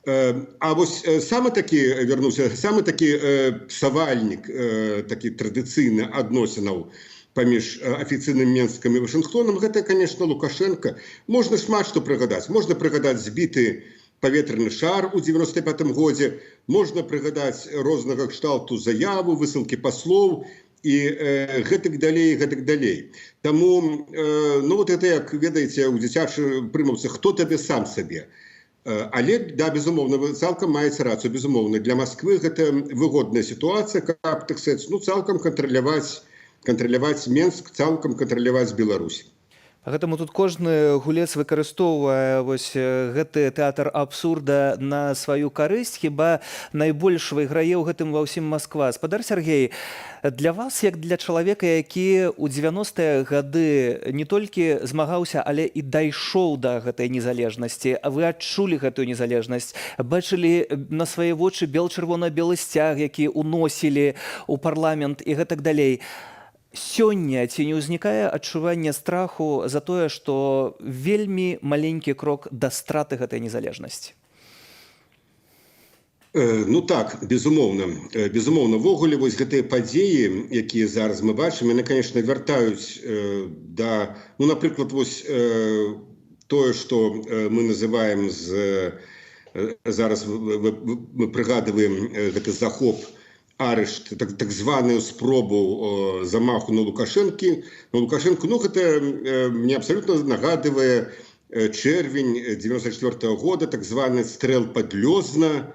А вось самы такі, вярнуся, самы такі псавальнік, такі традыцыйны адносінаў паміж афіцыйным Менскам і Вашынгтонам, гэта, конечно, Лукашенко. Можна шмат што прыгадаць. Можна прыгадаць збіты паветраны шар у 95 годзе, можна прыгадаць рознага кшталту заяву, высылкі паслоў і гэтак далей, гэтак далей. Таму, ну вот это, як ведаеце, у дзіцячай прымаўцы: хто табе, сам сабе. Але да, безумоўна, вы цалкам маеце рацыю, безумоўна, для Москвы гэта выгодная сітуацыя, каб, так сказать, ну, цалкам кантраляваць Менск, цалкам кантраляваць Беларусь. Гэтаму тут кожны гулец выкарыстоўвае вось гэты тэатр абсурда на сваю карысць, хіба найбольш выйграе ў гэтым ва ўсім Масква. Спадар Сяргей, для вас, як для чалавека, які ў 90-е гады не толькі змагаўся, але і дайшоў да гэтай незалежнасці, а вы адчулі гэтую незалежнасць, бачылі на свае вочы бел-чырвона-белы сцяг, які уносілі ў парламент і гэтак далей. Сёння ці не ўзнікае адчуванне страху за тое, што вельмі маленькі крок да страты гэтай незалежнасці? Ну так, безумоўна. Безумоўна, увогуле вось гэтыя падзеі, якія зараз мы бачым, яны, конечно, вяртаюць да, ну, напрыклад, вось тое, што мы называем зараз мы прыгадываем гэты захоп, арышт, так званую спробу замаху на Лукашэнкі, на Лукашенко. Ну, гэта мне абсолютно нагадывае чэрвень 94 -го года, так званы стрэл пад Лёзна,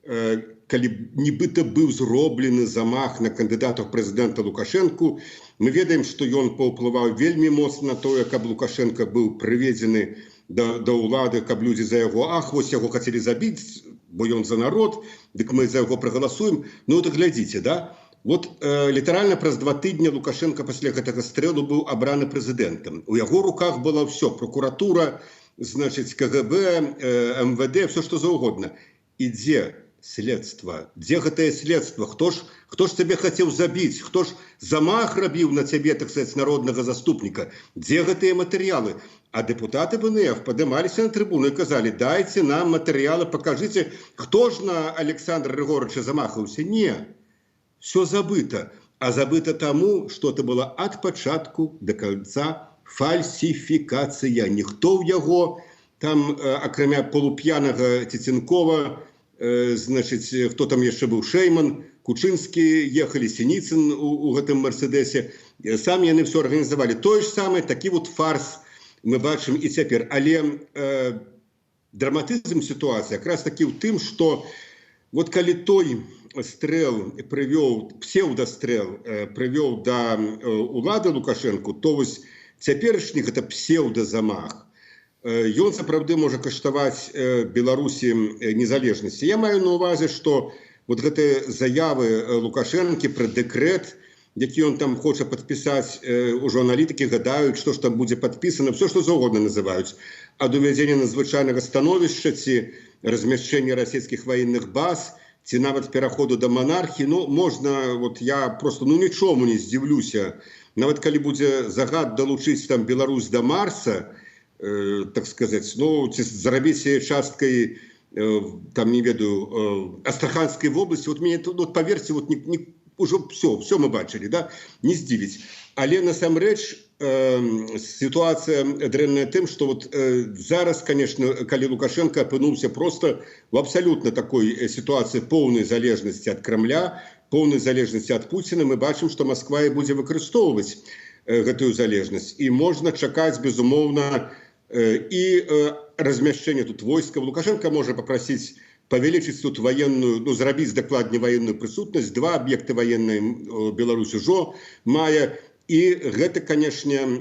калі нібыта быў зроблены замах на кандыдата ў прэзідэнта Лукашэнку. Мы ведаем, што ён паўплываў вельмі моцна на тое, каб Лукашенко быў прыведзены да ўлады, каб людзі за яго: ах, вось яго хацелі забіць, бо ён за народ, дык мы за яго прагаласуем. Ну вот глядзіце, да, вот літаральна праз 2 тыдня Лукашенко пасля гэтага стрэлу быў абраны прэзідэнтам. У яго руках было все: прокуратура, значыць, КГБ, МВД, все что заўгодна. Ідзе следства? Дзе гэтае следства? Хто ж цябе хацеў забіць, хто ж замах рабіў на цябе, так сказать, народнага заступніка? Дзе гэтыя матэрыялы? А депутаты БНФ падымаліся на трыбуну і казалі: «Дайце нам матэрыялы, покажите, хто ж на Александра Григорьевича замахаўся». Не, все забыто. А забыто таму, что это было ад пачатку до конца фальсіфікацыя. Ніхто ў яго там, акрамя полуп'янага Ціценкова, значыць, хто там яшчэ быў, Шэйман, Кучынскі ехалі, Сініцын у гэтым мерседесе, самі яны все арганізавалі. Тое ж самае, такі вот фарс мы бачым і цяпер. Але драматызм сітуацыі якраз такі ў тым, что вот калі той стрэл прывёў, псеўдастрэл прывёў да улады Лукашэнку, то вось цяперашні гэта псеўдазамах, ён сапраўды можа каштаваць Беларусі незалежнасці. Я маю на увазе, что вот гэтыя заявы Лукашэнкі пра дэкрэт, які ён там хоча падпісаць, ужо аналітыкі гадаюць, што ж там будзе падпісана, все што заўгодна называюць, ад увядзення надзвычайнага становішча ці размяшчэння расійскіх ваенных баз, ці ці нават пераходу да манархіі. Ну, можна, вот я просто, ну, нічому не здзіўлюся, нават калі будзе загад далучыць там Беларусь да Марса, так сказать, ну, ці зрабіць яе часткай там, не ведаю, Астраханской вобласці. Вот мне тут, вот, поверьте, вот не, уже все мы бачылі, да, не здзівіць. Але насамрэч сітуацыя дрэнная тым, что вот зараз, конечно, калі Лукашенко апынуўся просто в абсолютно такой сітуацыі поўнай залежнасці от Крамля, поўнай залежнасці от Пуціна, мы бачым, что Москва і будзе выкарыстоўваць гэтую залежнасць, і можна чакаць, безумоўна, і размяшчэнне тут войска. Лукашенко можа попросіць павялічыць тут военную, ну, зрабіць дакладней военную прысутнасць. Два аб'екты военной Беларусь ужо мае, і гэта, конечно,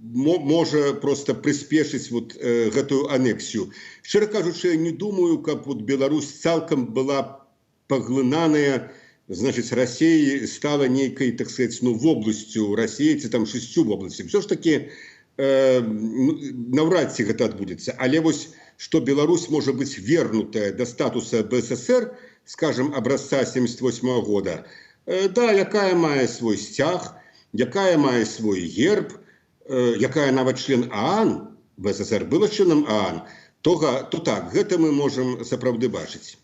можа просто прыспешыць вот гэтую анексію. Шчыра кажучы, не думаю, каб вот Беларусь цалкам была паглынаная, значит, России, стала нейкай, так сказать, ну, вобласцю России ці там шасцю вобласці. Все ж таки наўрад ці гэта адбудзецца. Але вось что Беларусь можа быць вернутая до статуса БССР, скажем, образца 78 -го года, да, якая мае свой сцяг, якая мае свой герб, якая нават член ААН, БССР была членам ААН, то так, гэта мы можем сапраўды бачыць.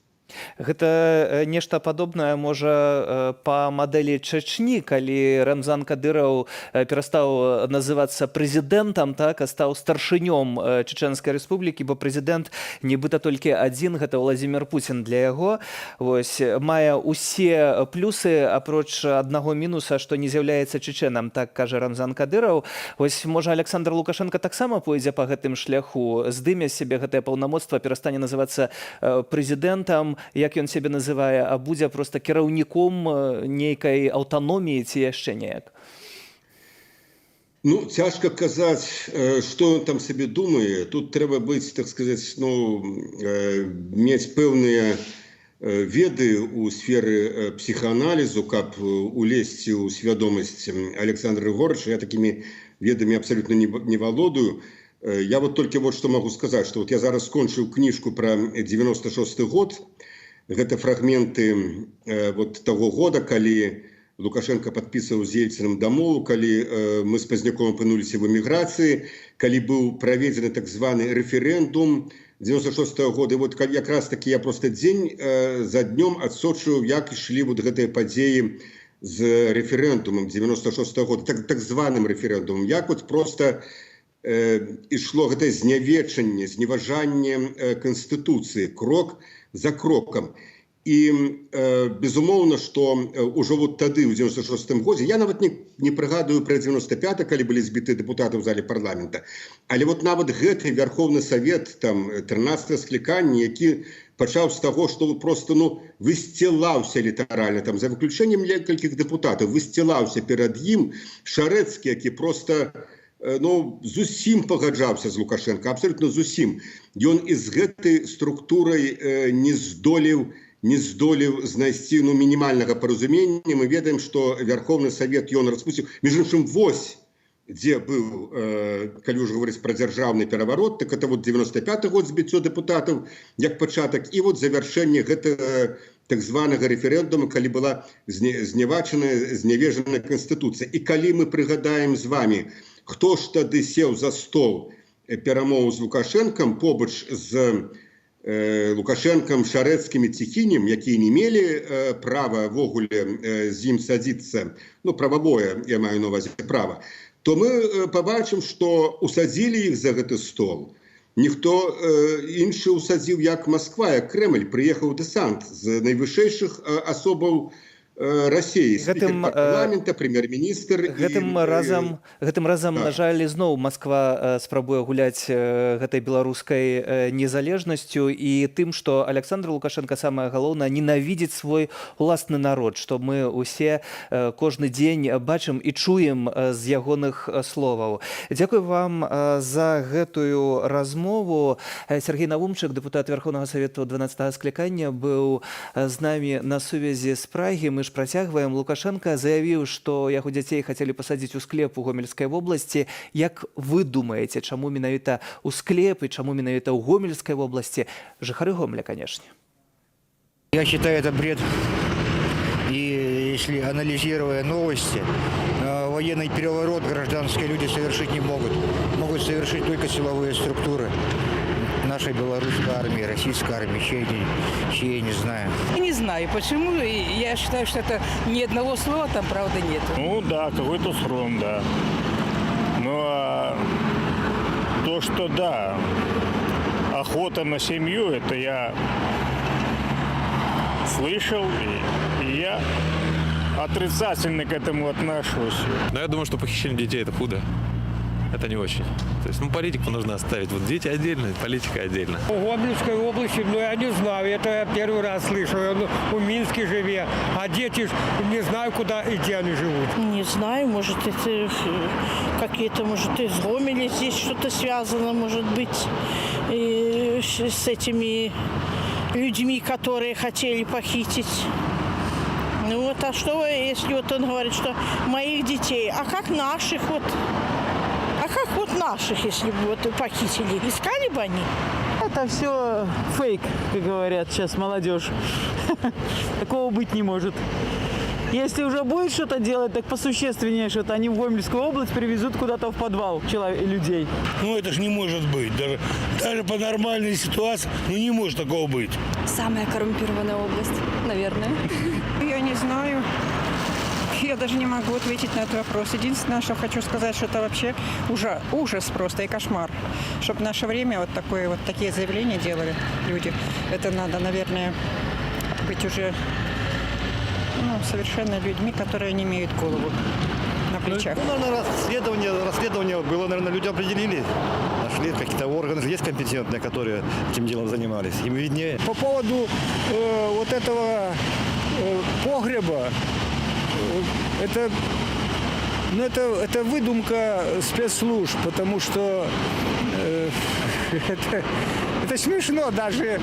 Гэта нешта падобнае, можа, па мадэлі Чачні, калі Рамзан Кадыраў перастаў называцца прэзідэнтам, так, а стаў старшынём Чачэнскай Рэспублікі, бо прэзідэнт нібыта толькі адзін, гэта Владимир Путін для яго. Вось, мае усе плюсы, апроч аднаго мінуса, што не з'яўляецца чачэнам, так кажа Рамзан Кадыраў. Вось, можа, Александр Лукашенко таксама пойдзе па гэтым шляху, здыме з сябе гэтае паўнамоцтва, перастане называцца прэзідэнтам, як ён сябе называе, а будзе проста кіраўніком нейкай аўтаноміі ці яшчэ неяк. Ну, цяжка казаць, што ён там сабе думае. Тут трэба быць, так сказать, ну, мець пэўныя веды ў сферы псіхааналізу, каб улезці ў свядомасць Александра Григорьевича. Я такімі ведамі абсолютно не валодаю. Я вот только вот что могу сказать, что вот я зараз скончыў кніжку про 96 год. Гэта фрагменты вот таго года, калі Лукашенко падпісваў з Ельцыным дамову, калі мы з Пазняком апынуліся в эміграцыі, калі быў праведзены так званы рэферэндум 96 -го года. І вот якраз таки я просто дзень за днём адсочваў, як ішлі вот гэтыя падзеі з рэферэндумам 96 -го года, так званым рэферэндумам, як вот просто ішло гэтае знявечанне, зневажанне канстытуцыі крок за крокам. І безумоўна, что ўжо вот тады, ў 96 годзе, я нават не прыгадую пра 95, калі былі збіты дэпутаты ў зале парламента, але вот нават гэты Верховны Совет там 13 склікання, які пачаў з таго, что просто, ну, высцілаўся літаральна там, за выключэннем некалькіх дэпутатаў, высцілаўся перад ім Шарэцкі, які просто ну, зусім пагаджаўся з Лукашенко, абсолютно зусім. Ён і з гэтай структурай не здолеў знайсці, ну, мінімальнага паразумення. Мы ведаем, что Верховны Совет ён распусціў. Між іншым, вось дзе быў, калі ўжо гаварыць пра дзяржаўны пераварот, так это вот 95 год, збіццё дэпутатаў як пачатак, і вот завяршэнне гэтага так званага рэферэндума, калі была знявачаная, знявежаная канстытуцыя. І калі мы прыгадаем з вами, хто ж тады сеў за стол перамоў з Лукашэнкам, побач з Лукашэнкам, Шарэцкім і Ціхінем, якія не мелі права ўвогуле з ім садзіцца, ну, прававое, я маю на увазе права, то мы пабачым, што усадзілі іх за гэты стол ніхто іншы усадзіў, як Москва, як Крэмль. Прыехаў дэсант з найвышэйшых асобаў России, Гэтым, парламента, прэм'ер-міністр. Гэтым разам, гэтым разам, на жаль, ізноў Москва спрабуе гуляць гэтай беларускай незалежнасцю і тым, што Александр Лукашенко, самае галоўнае, ненавідзіць свой уласны народ, што мы усе кожны дзень бачым і чуем з ягоных словаў. Дзякую вам за гэтую размову. Сергей Навумчык, дэпутат Верховнага Савету 12 склікання, быў з намі на сувязі з Прагі. Мы ж працягваем. Лукашенко заявіў, што яго дзяцей хацелі пасадзіць у склеп у Гомельскай вобласці. Як вы думаеце, чаму менавіта ў склеп і чаму менавіта ў Гомельскай вобласці? Жыхары Гомеля, канешне. Я считаю, это бред. И если анализируя новости, военный переворот гражданские люди совершить не могут. Могут совершить только силовые структуры нашей белорусской армии, российской армии, чьей, не знаю. Не знаю почему. Я считаю, что это ни одного слова там правды нету. Ну да, какой-то схрон, да. Ну а то, что да, охота на семью, это я слышал, и я отрицательно к этому отношусь. Но я думаю, что похищение детей – это худо. Это не очень. То есть, ну, политику нужно оставить. Вот дети отдельно, политика отдельно. У Гомельской области, ну, я не знаю, это я первый раз слышу. Я, ну, у Минске живе, а дети ж не знаю, куда и где они живут. Не знаю, может, это какие-то, может, из Гомеля здесь что-то связано, может быть, с этими людьми, которые хотели похитить. Ну вот, а что, если вот он говорит, что моих детей, а как наших вот, а как вот наших, если бы вот похитили, искали бы они? Это все фейк, как говорят сейчас молодежь. Такого быть не может. Если уже будет что-то делать, так посущественнее что-то. Они в Гомельскую область привезут куда-то в подвал людей. Ну, это ж не может быть. Даже по нормальной ситуации, ну, не может такого быть. Самая коррумпированная область, наверное. Я не знаю. Я даже не могу ответить на этот вопрос. Единственное, что хочу сказать, что это вообще уже ужас просто и кошмар. Чтобы в наше время вот, такое, вот такие заявления делали люди. Это надо, наверное, быть уже, ну, совершенно людьми, которые не имеют голову на плечах. Ну, наверное, расследование было, наверное, люди определили. Нашли какие-то органы, есть компетентные, которые этим делом занимались. Им виднее. По поводу вот этого погреба, это, ну, это выдумка спецслужб, потому что это смешно даже.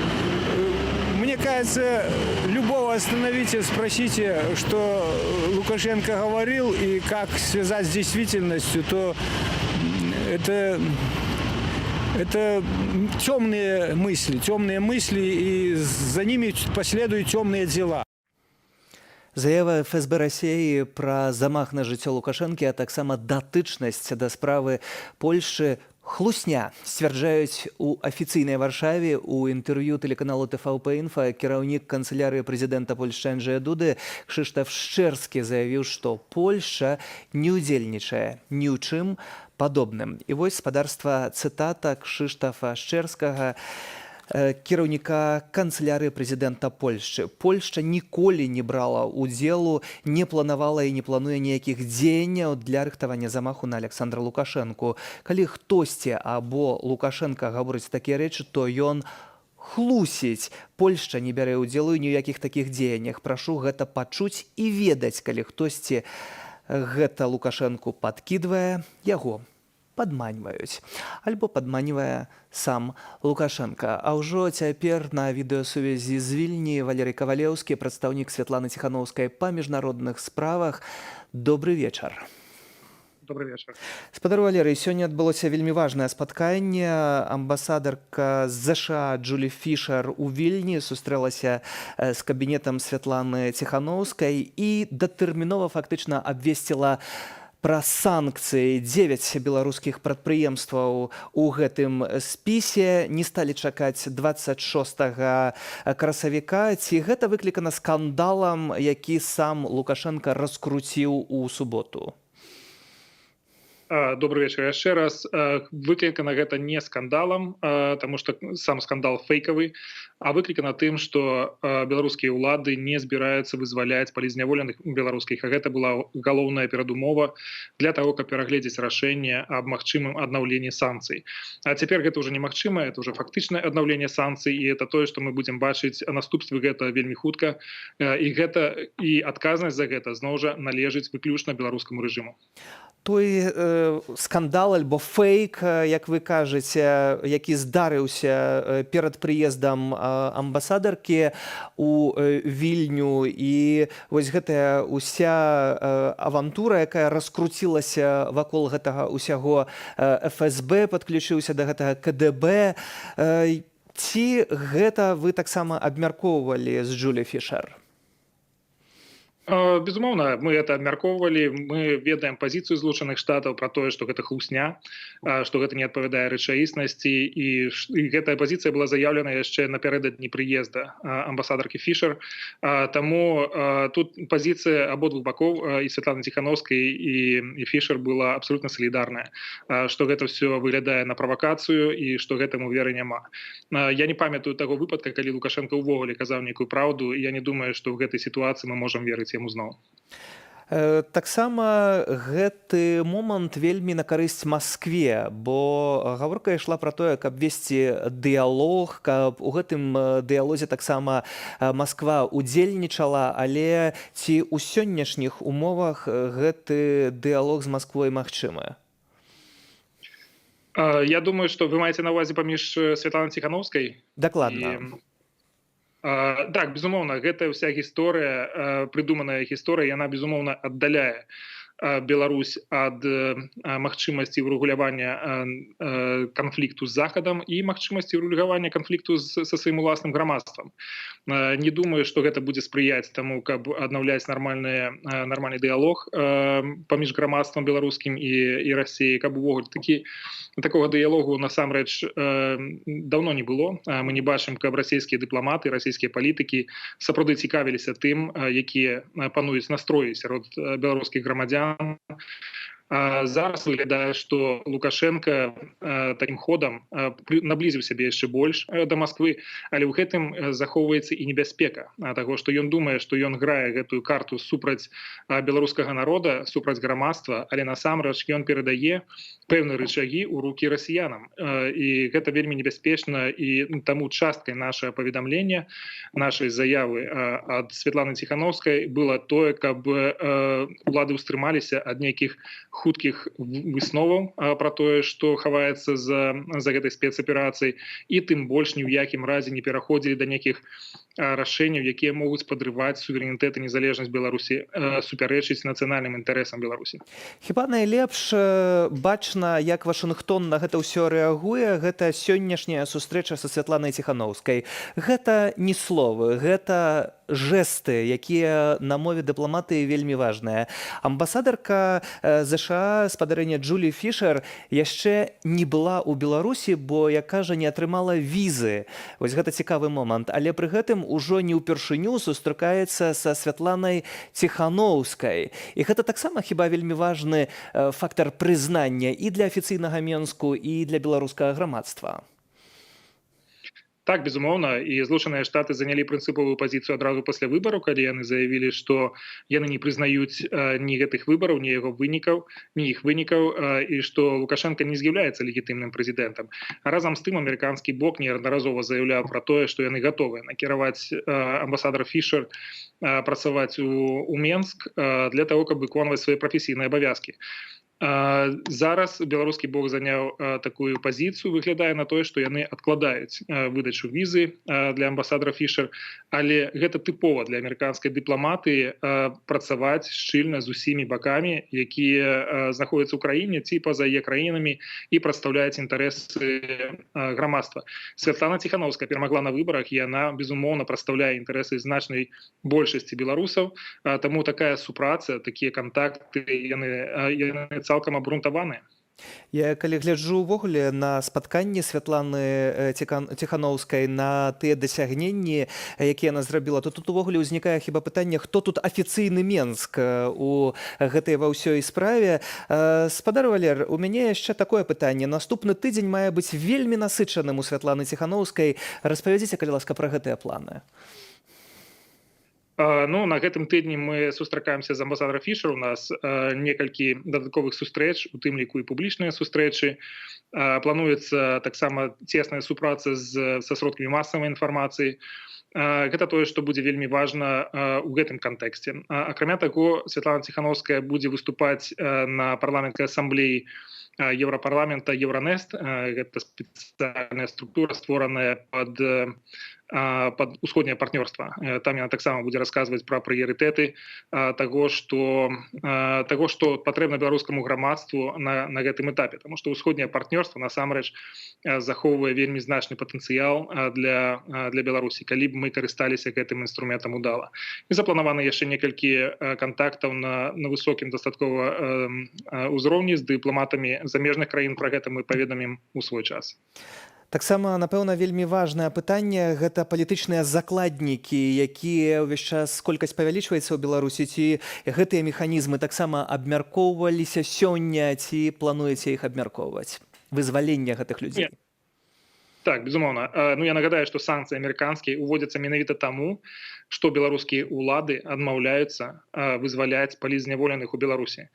Мне кажется, любого остановите, спросите, что Лукашенко говорил и как связать с действительностью, то это темные мысли, и за ними последуют темные дела. Заява ФСБ Расеі пра замах на жыццё Лукашэнкі, а таксама датычнасць да справы Польшы — хлусня, сцвярджаюць у афіцыйнай Варшаве. У інтэрв'ю тэлеканалу ТВП Інфа кіраўнік канцылярыі прэзідэнта Польшчы Анджея Дуды Кшыштаф Шчэрскі заявіў, што Польша не ўдзельнічае ні ў чым падобным. І вось, спадарства, цытата Кшыштафа Шчэрскага, кіраўніка канцылярыі прэзідэнта Польшчы. Польшча ніколі не брала удзелу, не планавала і не плануе ніякіх дзеянняў для рыхтавання замаху на Аляксандра Лукашэнку. Калі хтосьці або Лукашэнка гаворыць такія рэчы, то ён хлусіць. Польшча не бярэ ўдзелу ні ў якіх такіх дзеяннях. Прашу гэта пачуць і ведаць, калі хтосьці гэта Лукашэнку падкідвае, яго падманьваюць альбо падманьвае сам Лукашэнка. А ўжо цяпер на відэасувязі з Вільні Валерый Кавалеўскі, прадстаўнік Святланы Ціханоўскай па міжнародных справах. Добры вечар. Добрый вечер. Спадар Валерый, сёння адбылося вельмі важнае спатканне. Амбасадарка ЗША Джулі Фішер у Вільні сустрэлася з кабінетам Святланы Ціханоўскай і датэрмінова фактычна абвесціла пра санкцыі. 9 беларускіх прадпрыемстваў у гэтым спісе, не сталі чакаць 26 красавіка. Ці гэта выклікана скандалам, які сам Лукашэнка раскруціў у суботу? Добрый вечер яшчэ раз. Выклікана гэта не скандалам, таму што сам скандал фэйкавы, а выклікана тым, што беларускія ўлады не збіраюцца вызваляць палітзняволеных беларускіх, а гэта была галоўная перадумова для того, каб перагледзець рашэнне аб магчымым аднаўленні санкцый. А цяпер гэта уже немагчыма, это уже фактычнае аднаўленне санкцый, і это тое, што мы будзем бачыць наступствы гэта вельмі хутка, і гэта і адказнасць за гэта зноў жа належыць выключна беларускаму рэжыму. Той скандал альбо фэйк, як вы кажаце, які здарыўся перад прыездам амбасадаркі у Вільню, і вось гэтая уся авантура, якая раскруцілася вакол гэтага ўсяго, ФСБ падключыўся да гэтага, КДБ. Ці гэта вы таксама абмяркоўвалі з Джулі Фішер? Безумоўна, мы это абмяркоўвалі. Мы ведаем пазіцыю Злучаных Штатаў про тое, что гэта хлусня, что гэта не адпавядае рэчаіснасці, і гэтая пазіцыя была заяўлена яшчэ напярэдадні прыезда амбасадаркі Фішер. Таму тут пазіцыя абодвух бакоў, і Святланы Ціхановскай, і Фішер, была абсолютно салідарная, что гэта все выглядае на правакацыю і что гэтаму веры няма. Я не памятаю таго выпадка, калі Лукашенко ўвогуле казаў нейкую праўду, і я не думаю, что ў гэтай сітуацыі мы можам верыць яму зноў. Таксама гэты момант вельмі на карысць Маскве, бо гаворка ішла пра тое, каб весці дыялог, каб у гэтым дыялозе таксама Масква удзельнічала, але ці ў сённяшніх умовах гэты дыялог з Масквой магчымы? Я думаю, что вы маеце на ўвазе паміж Святланай Ціхановскай Дакладна. Так, безумоўна, гэтая ўся гісторыя, прыдуманая гісторыя, яна, безумоўна, аддаляе Беларусь ад магчымасці ўрэгулявання канфлікту з Захадам і магчымасці ўрэгулявання канфлікту са сваім уласным грамадствам. Не думаю, што гэта будзе спрыяць таму, каб аднаўляць нармальны дыялог паміж грамадствам беларускім і Расіяй, каб увогуле такога дыялогу насамрэч даўно не было. Мы не бачым, каб расійскія дыпламаты, расійскія палітыкі сапраўды цікавіліся тым, якія пануюць настроі сярод беларускіх грамадзян. Зараз выглядае, што Лукашенко такім ходам наблізіў сябе яшчэ больш да Масквы, але ў гэтым захоўваецца і небяспека таго, што ён думае, што ён грае гэтую карту супраць беларускага народа, супраць грамадства, але насамрэч ён перадае пэўныя рычагі ў рукі расіянам. І гэта вельмі небяспечна, і таму часткай нашага паведамлення, нашай заявы ад Святланы Ціхановскай было тое, каб улады ўстрымаліся ад нейкіх хуткіх высноваў пра тое, што хаваецца за гэтай спецаперацыяй, і тым больш ні ў якім разе не пераходзілі да нейкіх рашэнняў, якія могуць падрываць суверэнітэт і незалежнасць Беларусі, супярэчыць нацыянальным інтарэсам Беларусі. Хіба найлепш бачна, як Вашынгтон на гэта ўсё рэагуе, гэта сённяшняя сустрэча са Святланай Ціхановскай. Гэта не словы, гэта жэсты, якія на мове дыпламатыі вельмі важныя. Амбасадарка ЗША спадарыня Джулі Фішер яшчэ не была ў Беларусі, бо, як кажа, не атрымала візы. Вось гэта цікавы момант. Але пры гэтым ужо не ўпершыню сустракаецца са Святланай Ціхановскай. І гэта таксама хіба вельмі важны фактар прызнання і для афіцыйнага Менску, і для беларускага грамадства. Так, безумоўна, і Злучаныя Штаты занялі прынцыповую пазіцыю адразу пасля выбараў, калі яны заявілі, што яны не прызнаюць ні гэтых выбараў, ні яго вынікаў, ні іх вынікаў, і што Лукашенко не з'яўляецца легітымным прэзідэнтам. Разам з тым амерыканскі бок неаднаразова заяўляў пра тое, што яны гатовыя накіраваць амбасадара Фішер працаваць у Менск для таго, каб выконваць свае прафесійныя абавязкі. Зараз беларускі бок заняў такую пазіцыю, выглядае на тое, што яны адкладаюць выдачу візы для амбасадара Фішер, але гэта тыпова для амерыканскай дыпламатыі працаваць шчыльна з усімі бакамі, якія знаходзяцца ў краіне ці па-за яе краінамі і прадстаўляюць інтарэсы грамадства. Святлана Ціхановская перамагла на выбарах, і яна, безумоўна, прадстаўляе інтарэсы значнай большасці беларусаў, таму такая супраца, такія кантакты, яны цалкам абгрунтаваныя. Я калі гляджу ўвогуле на спатканні Святланы Ціхановскай, на тыя дасягненні, якія яна зрабіла, то тут увогуле ўзнікае хіба пытанне, хто тут афіцыйны Менск у гэтай ва ўсёй справе. Спадар Валер, у мяне яшчэ такое пытанне. Наступны тыдзень мае быць вельмі насычаным у Святланы Ціхановскай. Распавядзіце, калі ласка, пра гэтыя планы. Ну, на гэтым тыдні мы сустракаемся з амбасадарам Фішер. У нас некалькі дадатковых сустрэч, у тым ліку і публічныя сустрэчы. Плануецца таксама цесная супраца са сродкамі масавай інфармацыі. Гэта тое, што будзе вельмі важна ў гэтым кантэксце. Акрамя таго, Святлана Ціхановская будзе выступаць на парламенцкай асамблеі Еўрапарламента Еўранест. Гэта спецыяльная структура, створаная пад Пад усходняе партнёрства. Там яна таксама будзе расказваць пра прыярытэты таго, што патрэбна беларускаму грамадству на гэтым этапе, таму што ўсходняе партнёрства насамрэч захоўвае вельмі значны патэнцыял для Беларусі, калі б мы карысталіся гэтым інструментам удала. І запланавана яшчэ некалькі кантактаў на высокім дастаткова ўзроўні з дыпламатамі замежных краін. Пра гэта мы паведамім у свой час. Таксама, напэўна, вельмі важнае пытанне — гэта палітычныя закладнікі, якія ўвесь час, колькасць павялічваецца ў Беларусі. Ці гэтыя механізмы таксама абмяркоўваліся сёння, ці плануеце іх абмяркоўваць, вызвалення гэтых людзей? Не. Так, безумоўна. Ну, я нагадаю, што санкцыі амерыканскія уводзяцца менавіта таму, што беларускія ўлады адмаўляюцца вызваляць палітзняволеных у Беларусі.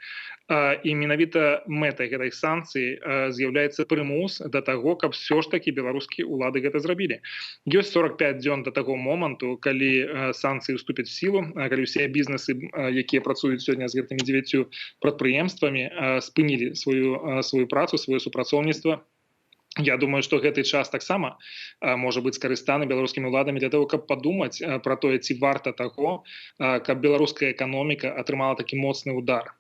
І менавіта мэтай гэтай санкцыі з'яўляецца прымус да таго, каб все ж такі беларускія ўлады гэта зрабілі. Ёсць 45 дзён да таго моманту, калі санкцыі ўступяць в сілу, калі ўсе бізнесы, якія працуюць сёння з гэтымі дзевяццю прадпрыемствамі, спынілі сваю працу, сваё супрацоўніцтва. Я думаю, што гэты час таксама можа быць скарыстаны беларускімі ўладамі для таго, каб падумаць пра тое, ці варта таго, каб беларуская эканоміка атрымала такі моцны удар.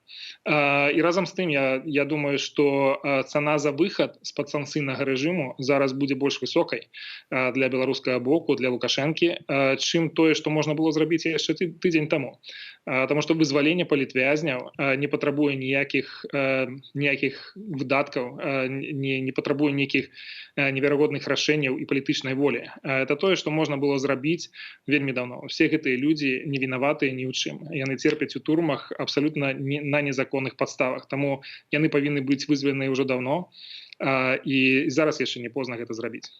І разам з тым я думаю, што цана за выхад з-пад санкцыйнага рэжыму зараз будзе больш высокай для беларускага боку, для Лукашэнкі, чым тое, што можна было зрабіць яшчэ тыдзень таму. Таму што вызваленне палітвязняў не патрабуе ніякіх выдаткаў, не патрабуе нейкіх неверагодных рашэнняў і палітычнай волі. Это тое, што можна было зрабіць вельмі даўно. Все гэтыя людзі не вінаватыя ні ў чым. Яны церпяць у турмах абсалютна не, на незаконных падставах. Таму яны павінны быць вызваленыя ўжо даўно. І зараз яшчэ не позна гэта зрабіць.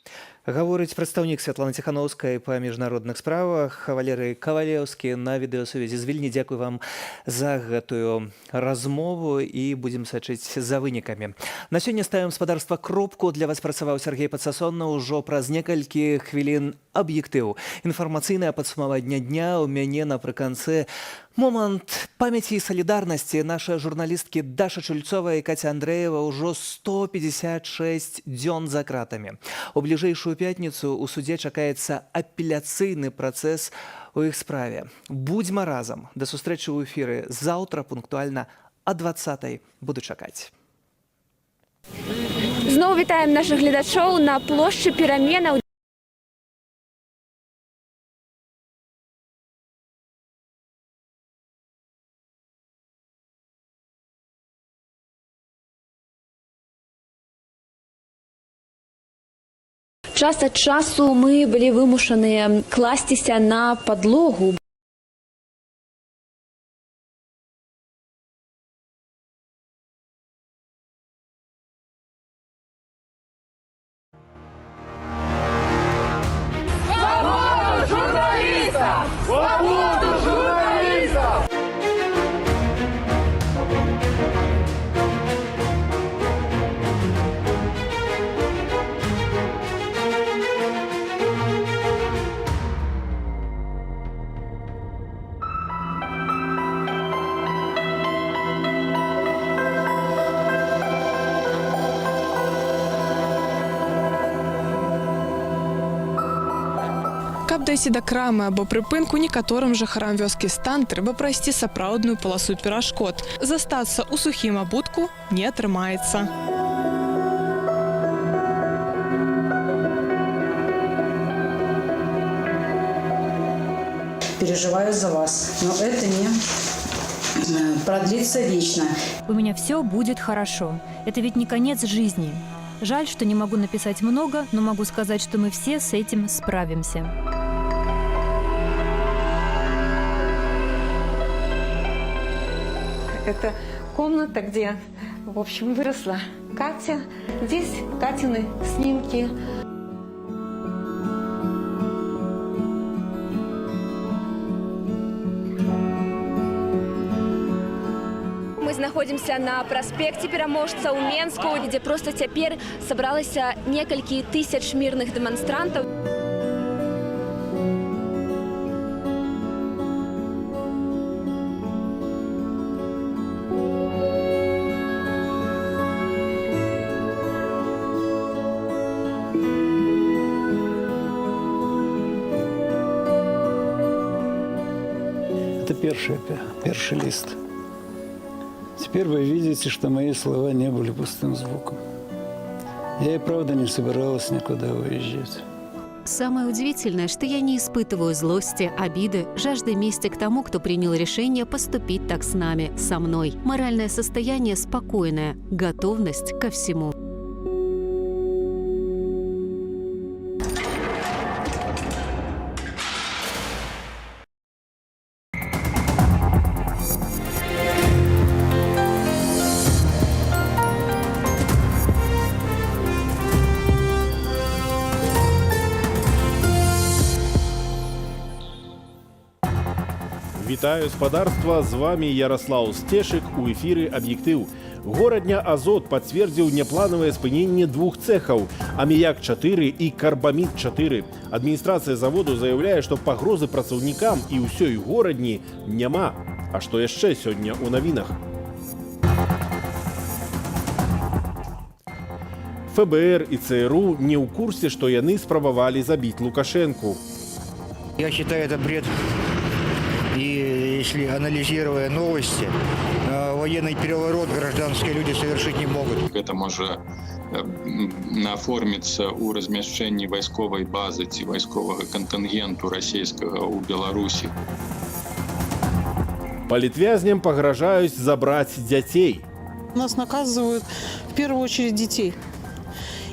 Гаворыць прадстаўнік Святланы Ціханоўскай па міжнародных справах Валерый Кавалеўскі на відэасувязі з Вільні. Дзякуй вам за гэтую размову і будзем сачыць за вынікамі. На сёння ставім, спадарства, кропку. Для вас працаваў Сяргей Падсасонна. Ўжо праз некалькі хвілін «Аб'ектыў». Інфармацыйнае падсумаванне дня. У мяне напрыканцы момант памяці і салідарнасці. Нашы журналісткі Даша Чульцова і Каця Андрэева ўжо 156 дзён за кратамі. У бліжэйшую пятніцу ў судзе чакаецца апеляцыйны працэс у іх справе. Будзьма разам. Да сустрэчы ў эфіры заўтра пунктуальна а 20. Буду чакаць. Зноў вітаем нашых гледачоў на плошчы Пераменаў. Час ад часу мы былі вымушаныя класціся на падлогу. Свободу журналистам! Свободу журналистам! Каб дайсці да крамы або прыпынку, некаторым жыхарам вёскі Стан трэба прайсці сапраўдную паласу перашкод. Застацца ў сухім абутку не атрымаецца. Переживаю за вас, но это не продлится вечно. У меня все будет хорошо. Это ведь не конец жизни. Жаль, что не могу написать много, но могу сказать, что мы все с этим справимся. Это комната, где, в общем, выросла Катя. Здесь Катины снимки. Мы знаходзімся на праспекце Пераможцаў у Менску, дзе проста цяпер сабралася некалькі тысяч мірных дэманстрантаў. Это первый лист. Теперь вы видите, что мои слова не были пустым звуком. Я и правда не собиралась никуда уезжать. Самое удивительное, что я не испытываю злости, обиды, жажды мести к тому, кто принял решение поступить так с нами, со мной. Моральное состояние спокойное, готовность ко всему. Вітаю, спадарства, з вами Ярослаў Сцешык, у эфіры «Аб'ектыў». Горадня Азот пацвердзіў няпланавае спыненне двух цэхаў аміяк 4 і карбамід 4. Адміністрацыя заводу заяўляе, што пагрозы працаўнікам і ўсёй Горадні няма. А што яшчэ сёння ў навінах? ФБР і ЦРУ не ў курсе, што яны спрабавалі забіць Лукашэнку. Я считаю, это бред. И если анализируя новости, военный переворот гражданские люди совершить не могут. Гэта можа аформіцца ў размяшчэнні вайсковай базы ці вайсковага кантынгенту расійскага ў Беларусі. Палітвязням пагражаюць забраць дзяцей. Нас наказывают в первую очередь детей.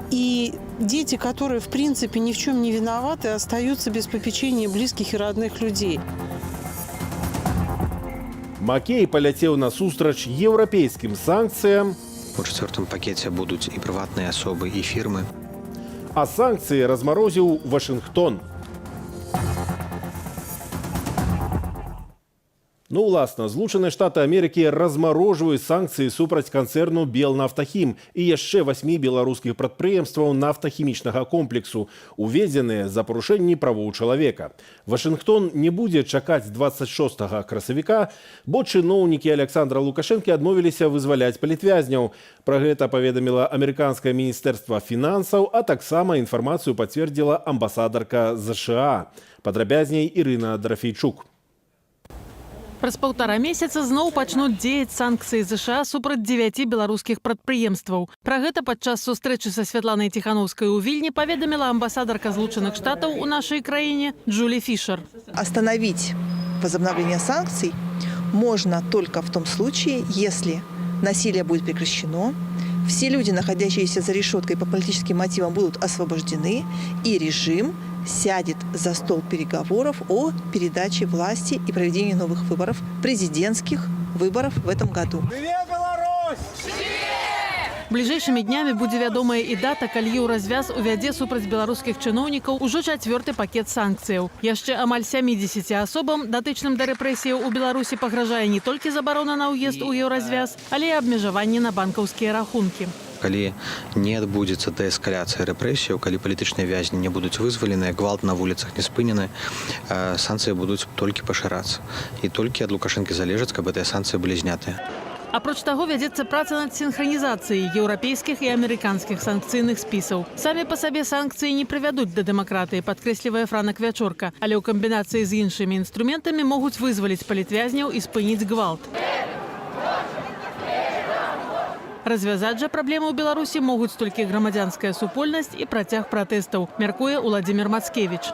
И дети, которые в принципе ни в чем не виноваты, остаются без попечения близких и родных людей. Макей паляцеў насустрач еўрапейскім санкцыям. У чацвёртым пакеце будуць і прыватныя асобы, і фірмы. А санкцыі размарозіў Вашынгтон. Ну, уласна, Злучаныя Штаты Амерыкі размарожваюць санкцыі супраць канцэрну «Белнафтахім» і яшчэ 8 беларускіх прадпрыемстваў нафтахімічнага комплексу, уведзеныя за парушэнні правоў чалавека. Вашынгтон не будзе чакаць 26 красавіка, бо чыноўнікі Аляксандра Лукашэнкі адмовіліся вызваляць палітвязняў. Пра гэта паведаміла амерыканскае міністэрства фінансаў, а таксама інфармацыю пацвердзіла амбасадарка ЗША. Падрабязней Ірына Драфейчук. Праз паўтара месяца зноў пачнуць дзеяць санкцыі ЗША супраць 9 беларускіх прадпрыемстваў. Пра гэта падчас сустрэчы са Святланай Ціханаўскай у Вільні паведаміла амбасадарка Злучаных Штатаў у нашай краіне Джулі Фішер. Остановить возобновление санкций можно только в том случае, если насилие будет прекращено, все люди, находящиеся за решеткой по политическим мотивам, будут освобождены, и режим сядет за стол переговоров о передаче власти и проведении новых выборов, президентских выборов в этом году. Бліжэйшымі днямі будзе вядомая і дата, калі Еўразвяз увядзе супраць беларускіх чыноўнікаў ужо чацвёрты пакет санкцыяў. Яшчэ амаль 70 асобам, датычным да рэпрэсіяў у Беларусі, пагражае не толькі забарона на ўезд у Еўразвяз, але і абмежаванне на банкаўскія рахункі. Калі не адбудзецца дээскаляцыя рэпрэсіяў, калі палітычныя вязні не будуць вызваленыя, гвалт на вуліцах не спынены, санкцыі будуць толькі пашырацца. І толькі ад Лукашэнкі залежыць, каб гэтыя санкцыі былі знятыя. Апроч таго, вядзецца праца над сінхранізацыяй еўрапейскіх і амерыканскіх санкцыйных спісаў. Самі па сабе санкцыі не прывядуць да дэмакратыі, падкрэслівае Франак Вячорка, але ў камбінацыі з іншымі інструментамі могуць вызваліць палітвязняў і спыніць гвалт. Развязаць жа праблемы ў Беларусі могуць толькі грамадзянская супольнасць і працяг пратэстаў, мяркуе Уладзімир Мацкевіч.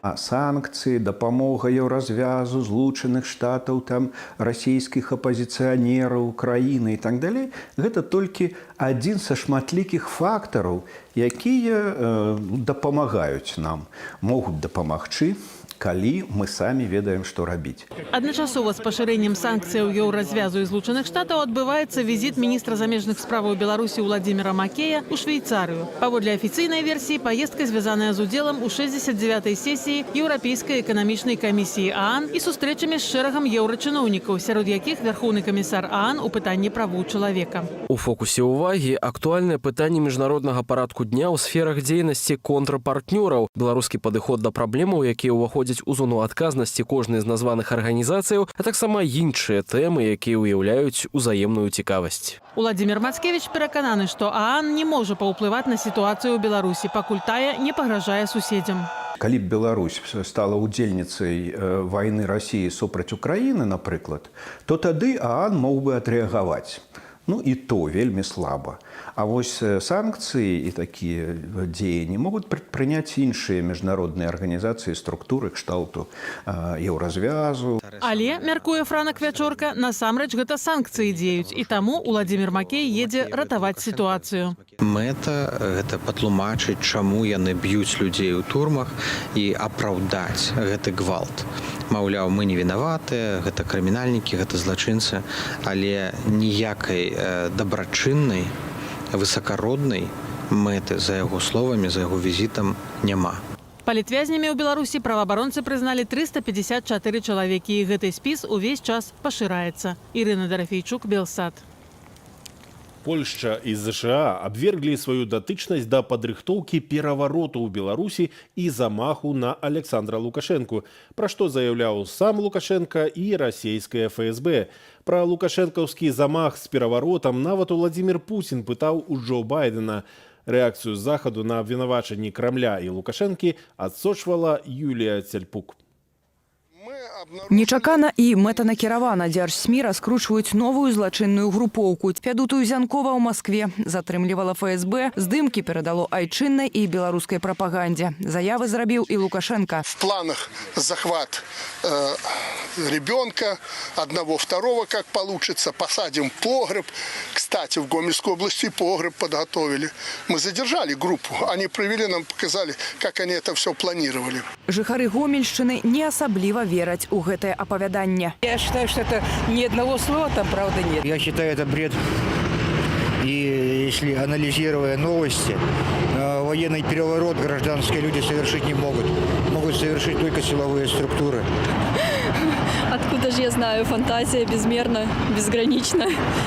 А санкцыі, дапамога Еўразвязу, Злучаных Штатаў, там, расійскіх апазіцыянераў, Украіны і так далей, гэта толькі адзін са шматлікіх фактараў, якія дапамагаюць нам, могуць дапамагчы, калі мы самі ведаем, што рабіць. Адначасова з пашырэннем санкцыяў Еўразвязу і Злучаных Штатаў адбываецца візіт міністра замежных справаў Беларусі Уладзіміра Макея ў Швейцарыю. Паводле афіцыйнай версіі, паездка звязаная з удзелам у 69-й сесіі Еўрапейскай эканамічнай камісіі ААН і сустрэчамі з шэрагам еўрачыноўнікаў, сярод якіх вярхоўны камісар ААН у пытанні правоў чалавека. У фокусе ўвагі актуальнае пытанне міжнароднага парадку дня ў сферах дзейнасці контрапартнёраў, беларускі падыход да праблемаў, якія ўваходзяць у зону адказнасці кожнай з названых арганізацыяў, а таксама іншыя тэмы, якія ўяўляюць узаемную цікавасць. Уладзімир Мацкевіч перакананы, што ААН не можа паўплываць на сітуацыю ў Беларусі, пакуль тая не пагражае суседзям. Калі б Беларусь стала удзельніцай вайны Расіі супраць Украіны, напрыклад, то тады ААН мог бы адрэагаваць. Ну і то вельмі слаба. А вось санкцыі і такія дзеянні могуць прадпрыняць іншыя міжнародныя арганізацыі, структуры кшталту Еўразвязу. Але, мяркуе Франак Вячорка, насамрэч гэта санкцыі дзеюць, і таму Уладзімир Макей едзе ратаваць сітуацыю. Мэта гэта патлумачыць, чаму яны б'юць людзей у турмах, і апраўдаць гэты гвалт. Маўляў, мы не вінаватыя, гэта крымінальнікі, гэта злачынцы, але ніякай дабрачыннай, высакароднай мэты за яго словамі, за яго візітам няма. Палітвязнямі ў Беларусі праваабаронцы прызналі 354 чалавекі, і гэты спіс увесь час пашыраецца. Ірына Дарафейчук, Белсат. Польшча і ЗША абверглі сваю датычнасць да падрыхтоўкі перавароту ў Беларусі і замаху на Александра Лукашэнку, пра што заяўляў сам Лукашэнка і расійская ФСБ. Пра лукашэнкаўскі замах з пераваротам нават Уладзімир Пуцін пытаў у Джо Байдена. Рэакцыю Захаду на абвінавачанні Крамля і Лукашэнкі адсочвала Юлія Цяльпук. Нечакана і мэтанакіравана дзяржСМІ раскручваюць новую злачынную групоўку. Фядуту Зянкова ў Маскве затрымлівала ФСБ, здымкі перадало айчыннай і беларускай прапагандзе. Заявы зрабіў і Лукашэнка. В планах захват ребенка, одного, второго, как получится, посадим в погреб. Кстати, в Гомельской области погреб подготовили. Мы задержали группу, они провели нам, показали, как они это все планировали. Жыхары Гомельшчыны не асабліва вераць у гэтае апавяданне. Я считаю, что это ни одного слова там правды нет. Я считаю, это бред. И если, анализируя новости, военный переворот гражданские люди совершить не могут. Могут совершить только силовые структуры. Откуда же я знаю, фантазия безмерна, безгранична.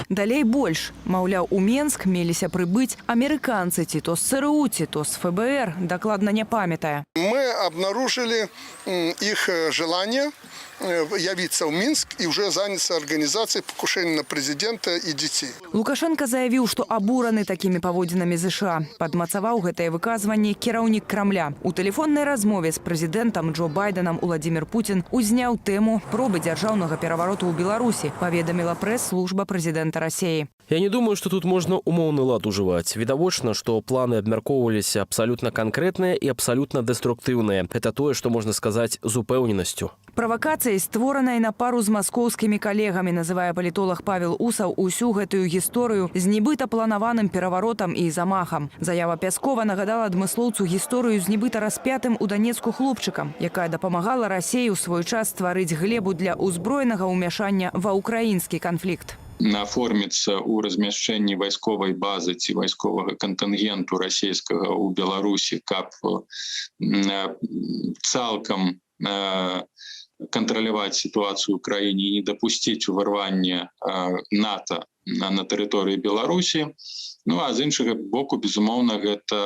Далей больш. Маўляў, у Менск меліся прыбыць амерыканцы ці то з ЦРУ, ці то з ФБР, дакладна не памятае. Мы обнаружили их желание явиться в Минск и уже заняться организацией покушения на президента и детей. Лукашэнка заявіў, што абураны такімі паводзінамі ЗША. Падмацаваў гэтае выказванне кіраўнік Крамля. У тэлефоннай размове з прэзідэнтам Джо Байдэнам Уладзімир Пуцін узняў тэму пробы дзяржаўнага перавароту ў Беларусі, паведаміла прэс-служба прэзідэнта Расеі. Я не думаю, што тут можна умоўны лад ужываць. Відавочна, што планы абмяркоўваліся абсалютна канкрэтныя і абсалютна дэструктыўныя. Гэта тое, што можна сказаць з упэўненасцю. Правакацыяй, створанай на пару з маскоўскімі калегамі, называе палітолаг Павел Усаў усю гэтую гісторыю з нібыта планаваным пераваротам і замахам. Заява Пяскова нагадала адмыслоўцу гісторыю з нібыта распятым у Данецку хлопчыкам, якая дапамагала Расеі ў свой час стварыць глебу для ўзброенага ўмяшання ва ўкраінскі канфлікт. Аформіцца ў размяшчэнні вайсковай базы ці вайсковага кантынгенту расійскага ў Беларусі, каб цалкам кантраляваць сітуацыю ў краіне і не дапусціць уварвання НАТО на тэрыторыі Беларусі. Ну а з іншага боку, безумоўна, гэта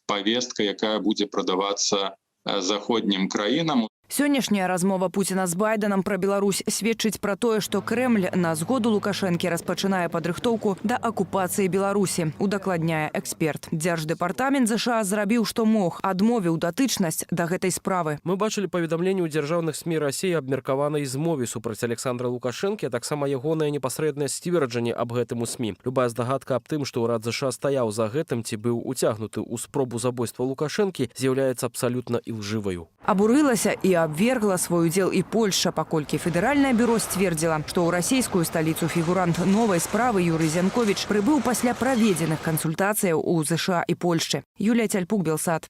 павестка, якая будзе прадавацца заходнім краінам. Сённяшняя размова Пуціна з Байдэнам пра Беларусь сведчыць пра тое, што Крэмль на згоду Лукашэнкі распачынае падрыхтоўку да акупацыі Беларусі, удакладняе эксперт. Дзярждэпартамент ЗША зрабіў, што мог, адмовіў датычнасць да гэтай справы. Мы бачылі паведамленне ў дзяржаўных СМІ Расіі аб меркаванай змове супраць Александра Лукашэнкі, а таксама ягонае непасрэднае сцверджанне аб гэтым у СМІ. Любая здагадка аб тым, што ўрад ЗША стаяў за гэтым ці быў уцягнуты ў спробу забойства Лукашэнкі, з'яўляецца абсалютна ілжываю. Абурылася і абвергла свой удзел і Польшча, паколькі Федэральнае бюро сцвердзіла, што ў расійскую сталіцу фігурант новай справы Юрый Зянковіч прыбыў пасля праведзеных кансультацыяў у ЗША і Польшчы. Юлія Цяльпук, Белсат.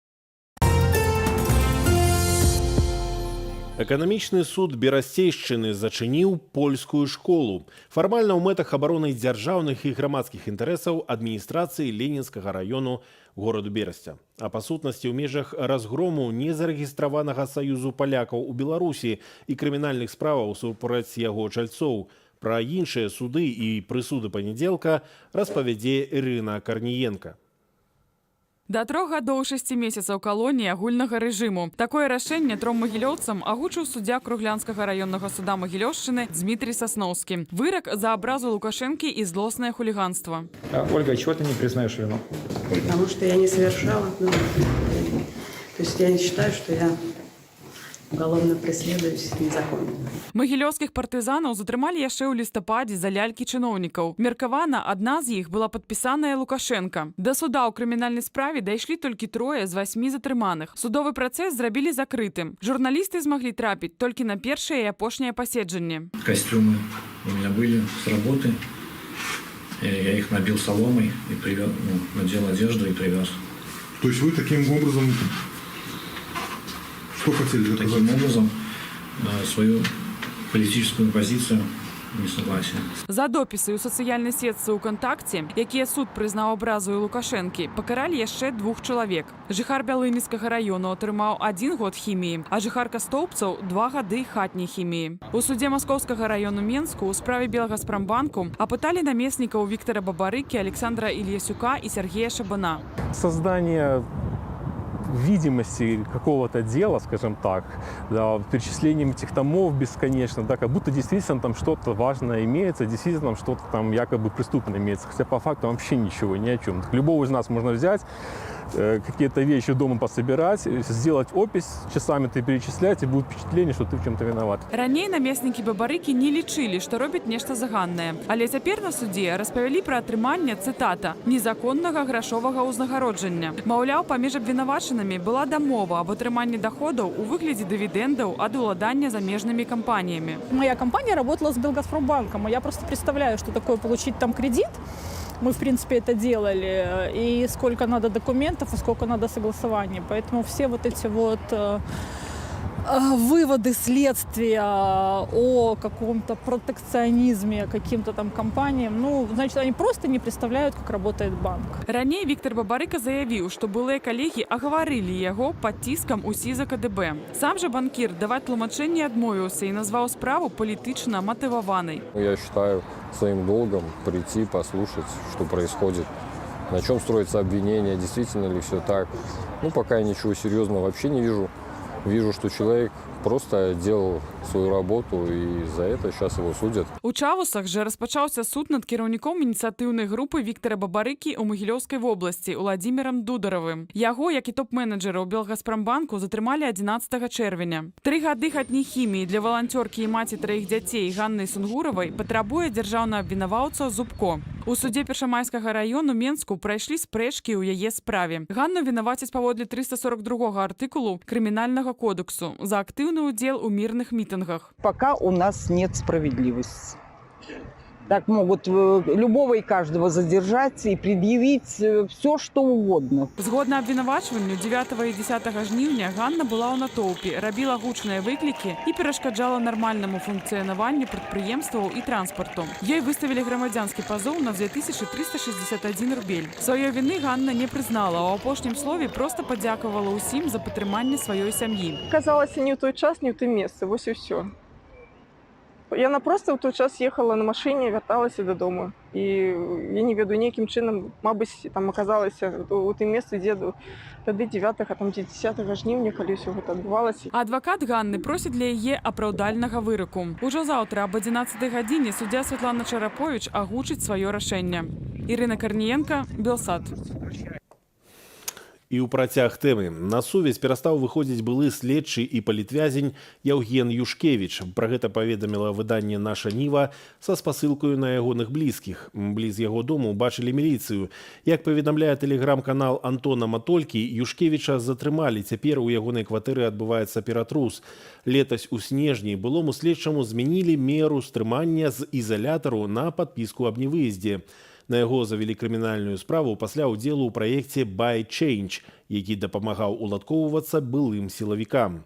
Эканамічны суд Берасцейшчыны зачыніў польскую школу. Фармальна ў мэтах абароны дзяржаўных і грамадскіх інтарэсаў адміністрацыі Ленінскага раёну гораду Берасця. А па сутнасці ў межах разгрому незарэгістраванага саюзу палякаў у Беларусі і крымінальных справаў супраць яго чальцоў. Пра іншыя суды і прысуды панядзелка распавядзе Ірына Карніенка. Да 3 гадоў 6 месяцаў калоніі агульнага рэжыму. Такое рашэнне тром магілёўцам агучыў суддзя Круглянскага раённага суда Магілёўшчыны Дзмітрый Сасноўскі. Вырак за абразу Лукашэнкі і злоснае хуліганства. Ольга, чего ты не признаешь вину? Потому что я не совершала. Ну, То есть я не считаю, что я уголовно преследуюсь незаконно. Магілёўскіх партызанаў затрымалі яшчэ ў лістападзе за лялькі чыноўнікаў. Меркавана, адна з іх была падпісаная Лукашэнка. Да суда ў крымінальнай справе дайшлі толькі трое з васьмі затрыманых. Судовы працэс зрабілі закрытым. Журналісты змаглі трапіць толькі на першае і апошняе паседжанне. Костюмы у меня были с работы. Я их набил соломой и привез, ну, надел одежду и привез. То есть вы таким образом что хотели доказать? Таким образом свою политическую позицию несогласия. За допісы ў сацыяльнай сетцы УКантакце, якія суд прызнаў абразаю Лукашэнкі, пакаралі яшчэ двух чалавек. Жыхар Бялыніцкага раёну атрымаў адзін год хіміі, а жыхарка Стоўбцаў 2 гады хатняй хіміі. У судзе Маскоўскага раёну Менску ў справе Белгаспрамбанку апыталі намеснікаў Віктара Бабарыкі, Аляксандра Ільясюка і Сяргея Шабана. Создание видимости какого-то дела, скажем так, да, перечислением этих томов бесконечно, да, как будто действительно там что-то важное имеется, действительно там что-то там якобы преступное имеется, хотя по факту вообще ничего, ни о чем. Так любого из нас можно взять, какие-то вещи дома пособирать, сделать опись, часами ты перечислять, и будет впечатление, что ты в чем-то виноват. Раней намеснікі Бабарыкі не лічылі, што робяць нешта заганнае. Але цяпер на судзе распавялі пра атрыманне, цытата, незаконнага грашовага ўзнагароджання. Маўляў, паміж абвінавачанымі была дамова аб атрыманні даходаў у выглядзе дывідэндаў ад уладання замежнымі кампаніямі. Моя компания работала с Белгазпромбанком, и я просто представляю, что такое получить там кредит. Мы, в принципе, это делали. И сколько надо документов, и сколько надо согласований. Поэтому все вот эти вот выводы следствия о каком-то протекционизме каким-то там компаниям, ну, значит, они просто не представляют, как работает банк. Раней Віктар Бабарыка заявіў, што былыя калегі агаварылі яго пад ціскам у СІЗА КДБ. Сам жа банкір даваць тлумачэнні адмовіўся і назваў справу палітычна матываванай. Я считаю своим долгом прийти, послушать, что происходит, на чем строится обвинение, действительно ли все так. Ну, пока я ничего серьезного вообще не вижу. Вижу, что человек просто делал свою работу, и за это сейчас его судят. У Чавусах жа распачаўся суд над кіраўніком ініцыятыўнай групы Віктара Бабарыкі ў Магілёўскай вобласці Уладзімірам Дударавым. Яго, як і топ-менеджераў Белгаспрамбанку, затрымалі 11 чэрвеня. 3 гады хатняй хіміі для валанцёркі і маці траіх дзяцей Ганны Сунгуравай патрабуе дзяржаўны абвінаваўца Зубко. У судзе Першамайскага раёну Менску прайшлі спрэчкі ў яе справе. Ганну вінавацяць паводле 342 артыкулу Крымінальнага кодексу за актыўны ўдзел у мірных мітынгах. Пока у нас нет справедливости. Так могут любого и каждого задержать и предъявить все, что угодно. Згодна абвінавачванню, 9 і 10 жніўня Ганна была ў натоўпе, рабіла гучныя выклікі і перашкаджала нармальнаму функцыянаванню прадпрыемстваў і транспарту. Ёй выставілі грамадзянскі пазоў на 2361 рубель. Сваёй віны Ганна не прызнала, а ў апошнім слове проста падзякавала ўсім за падтрыманне сваёй сям'і. Аказалася не ў той час, не ў тым месцы, вось і ўсё. Яна проста ў той час ехала на машыне, вярталася дадому. І я не ведаю, нейкім чынам, мабыць, там аказалася у тым месцы, дзе тады 9 там ці 10 жніўня, калі ўсё гэта адбывалася. Адвакат Ганны просіць для яе апраўдальнага выраку. Ужо заўтра аб 11 гадзіне суддзя Святлана Чараповіч агучыць сваё рашэнне. Ірына Карніенка, Белсат. І ў працяг тэмы: на сувязь перастаў выходзіць былы следчы і палітвязень Яўген Юшкевіч. Пра гэта паведаміла выданне «Наша Ніва» са спасылкаю на ягоных блізкіх. Бліз яго дому бачылі міліцыю. Як паведамляе тэлеграм-канал Антона Матолькі, Юшкевіча затрымалі. Цяпер у ягонай кватэры адбываецца ператрус. Летась у снежні былому следчаму змянілі меру стрымання з ізалятару на падпіску аб невыездзе. На яго завялі крымінальную справу пасля ўдзелу ў праекце «Buy Change», які дапамагаў уладкоўвацца былым сілавікам.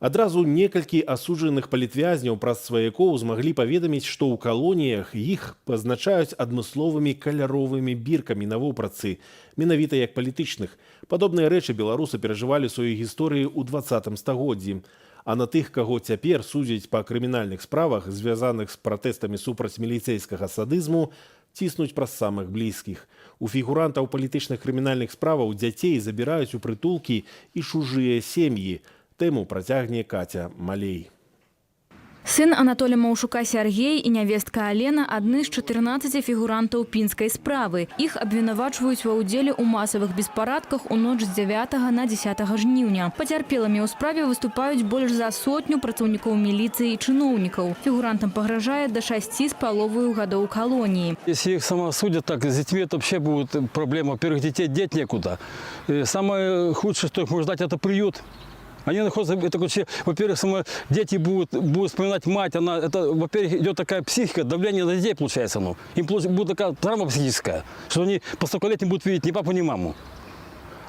Адразу некалькі асуджаных палітвязняў праз сваякоў змаглі паведаміць, што ў калоніях іх пазначаюць адмысловымі каляровымі біркамі на вопратцы, менавіта як палітычных. Падобныя рэчы беларусы перажывалі сваёй гісторыі ў 20 стагоддзі. А на тых, каго цяпер судзяць па крымінальных справах, звязаных з пратэстамі супраць міліцэйскага садызму, ціснуць праз самых блізкіх. У фігурантаў палітычных крымінальных справаў дзяцей забіраюць у прытулкі і чужыя сем'і. Тэму працягне Каця Малей. Сын Анатоля Маўшука Сяргей і нявестка Алена адны з 14 фігурантаў пінскай справы. Іх абвінавачваюць ва ўдзеле ў масавых беспарадках у ноч з 9 на 10 жніўня. Пацярпелымі ў справе выступаюць больш за сотню працаўнікоў міліцыі і чыноўнікаў. Фігурантам пагражае да 6,5 гадоў калоніі. Если их самосудят, так с детьми это вообще будет проблема. Во-первых, детей деть некуда. Самое худшее, что их может дать, это приют. Они находятся, это вообще, во-первых, дети будут вспоминать мать, она, это, во-первых, идет такая психика, давление на детей получается, ну. Им будет такая травма психическая, что они по столько лет не будут видеть ни папу, ни маму.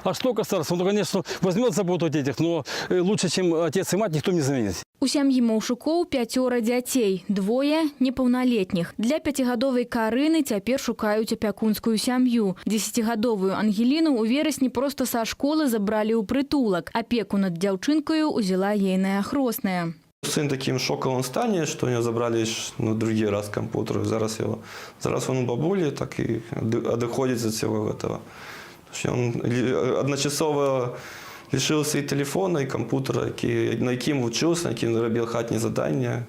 А что касается, он, конечно, возьмет заботу о детях, но лучше, чем отец и мать, никто не заменит. У сям'і Маўшукоў пяцёра дзяцей, двое непаўналетніх. Для пяцігадовай Карыны цяпер шукаюць апякунскую сям'ю. Дзесяцігадовую Ангеліну ў верасні проста са школы забралі ў прытулак. Апеку над дзяўчынкаю ўзяла ейная хросная. Сын такім шоковым стані, що у нього забрали ж, ну, другий раз комп'ютер. Зараз він у бабулі, так і одходить від всього этого. Що він одночасово лишився і телефона, і комп'ютера, на яким вчився, на яким робив хатні завдання,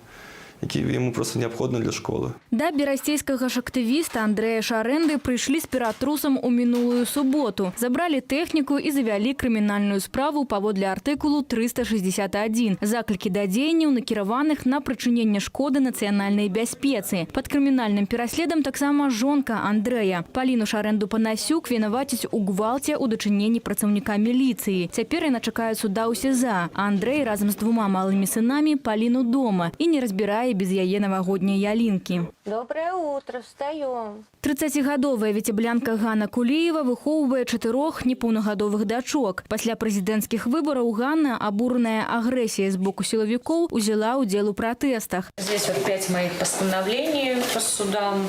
які йому просто необхідні для школи. Да берасцейскага ж актывіста Андрэя Шарэнды прыйшлі з ператрусам у мінулую суботу. Забралі тэхніку і завялі крымінальную справу паводле артыкулу 361. Заклікі да дзеянняў, накіраваных на прычыненне шкоды нацыянальнай бяспецы. Пад крымінальным пераследам таксама жонка Андрэя. Паліну Шарэнду-Панасюк вінавацяць у гвалце ў дачыненні працаўніка міліцыі. Цяпер яна чакае суда ў СІЗА, а Андрэй разам з двума малымі сынамі Паліну дома і не разбірае без яе навагодняй ялінкі. Доброе утро, встаем. 30-гадовая віцеблянка Ганна Куліева выхоўвае чатырох непаўнагадовых дачок. Пасля прэзідэнцкіх выбараў Ганна, абураная агрэсіяй з боку сілавікоў, узяла ўдзел у пратэстах. Здесь вот 5 моих постановлений по судам,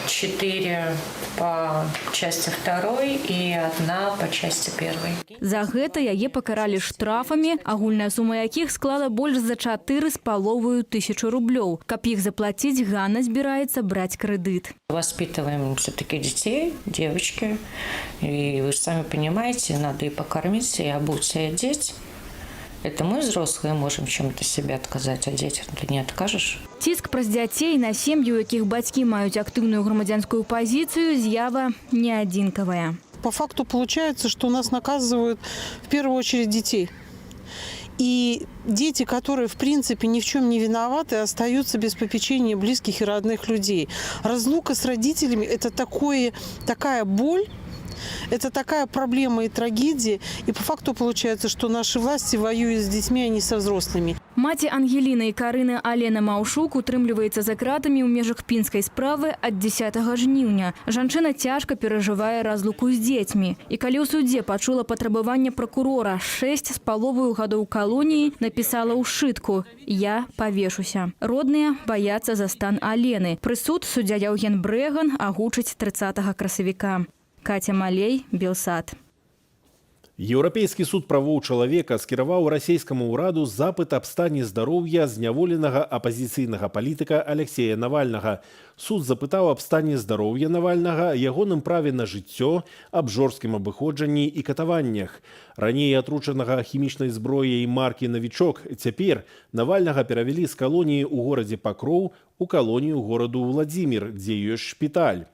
4 по части 2 и 1 по части 1. За гэта яе пакаралі штрафамі, агульная сума якіх склала больш за 4,5 тысячы рублёў. Каб іх заплаціць, Ганна збіраецца браць крэдыт. Воспитываем все-таки детей, девочки. И вы же сами понимаете, надо и покормить, и обуть, и одеть. Это мы, взрослые, можем чем-то себе отказать, а детям ты не откажешь. Ціск праз дзяцей на сем'і, у якіх бацькі маюць актыўную грамадзянскую пазіцыю, з'ява не адзінкавая. По факту получается, что у нас наказывают в первую очередь детей. И дети, которые, в принципе, ни в чем не виноваты, остаются без попечения близких и родных людей. Разлука с родителями – это такая боль, это такая проблема и трагедия. И по факту получается, что наши власти воюют с детьми, а не со взрослыми. Маці Ангеліны і Карыны Алена Маўшук утрымліваецца за кратамі ў межах пінскай справы ад 10 жніўня. Жанчына цяжка перажывае разлуку з дзецьмі. І калі ў судзе пачула патрабаванне пракурора 6,5 гадоў калоніі, напісала ў сшытку: «Я павешуся». Родныя баяцца за стан Алены. Прысуд суддзя Яўген Брэган агучыць 30 красавіка. Каця Малей, Белсат. Еўрапейскі суд правоў чалавека скіраваў расійскаму ўраду запыт аб стане здароўя зняволенага апазіцыйнага палітыка Алексея Навальнага. Суд запытаў аб стане здароўя Навальнага, ягоным праве на жыццё, аб жорсткім абыходжанні і катаваннях. Раней атручанага хімічнай зброяй маркі «Навічок», цяпер Навальнага перавялі з калоніі ў горадзе Пакроў у калонію гораду Уладзімір, дзе ёсць шпіталь.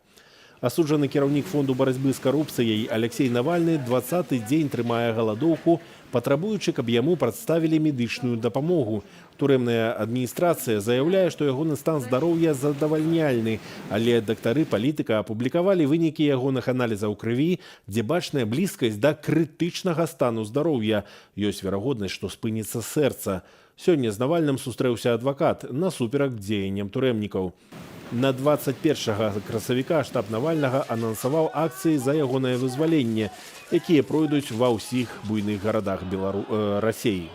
Асуджаны кіраўнік Фонду барацьбы з карупцыяй Алексей Навальны 20 дзень трымае галадоўку, патрабуючы, каб яму прадставілі медычную дапамогу. Турэмная адміністрацыя заяўляе, што ягоны стан здароўя задавальняльны, але дактары палітыка апублікавалі вынікі ягоных аналізаў крыві, дзе бачная блізкасць да крытычнага стану здароўя. Ёсць верагоднасць, што спыніцца сэрца. Сёння з Навальным сустрэўся адвакат насуперак дзеянням турэмнікаў. На 21 красавіка штаб Навальнага анансаваў акцыі за ягонае вызваленне, якія пройдуць ва ўсіх буйных гарадах Расеі.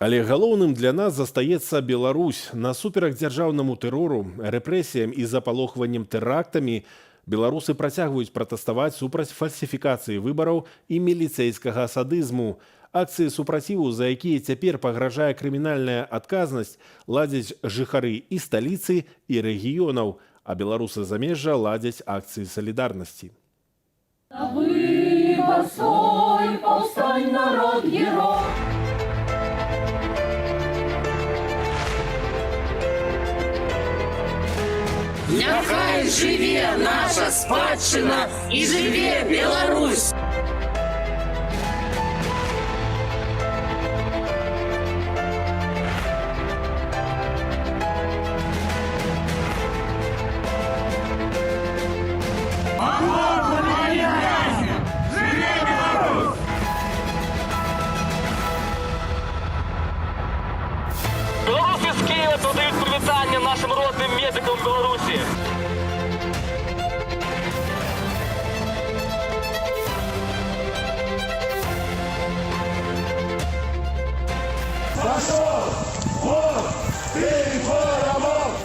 Але галоўным для нас застаецца Беларусь. Насуперак дзяржаўнаму тэрору, рэпрэсіям і запалохваннем тэрактамі беларусы працягваюць пратэставаць супраць фальсіфікацыі выбараў і міліцэйскага садызму. Акцыі супраціву, за якія цяпер пагражае крымінальная адказнасць, ладзяць жыхары і сталіцы, і рэгіёнаў, а беларусы замежжа ладзяць акцыі салідарнасці. На выбор свой повстань, народ, герой. Расія наша спадчына і жыве Беларусь! Беларусы з Кіева перадаюць прывітанне нашым родным медыкам Беларусі. Пошел! Вон! Ты паровоз!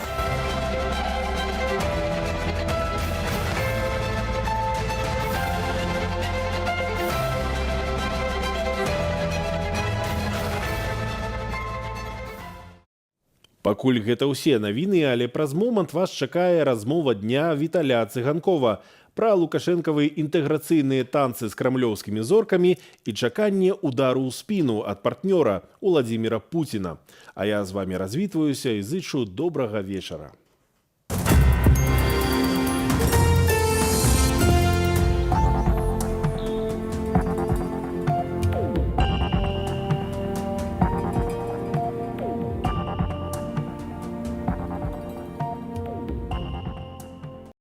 Пакуль гэта ўсе навіны, але праз момант вас чакае размова дня Віталя Цыганкова пра лукашэнкавы інтэграцыйныя танцы з крамлёўскімі зоркамі і чаканне удару ў спіну ад партнёра Уладзіміра Пуціна. А я з вамі развітваюся і зычу добрага вечара.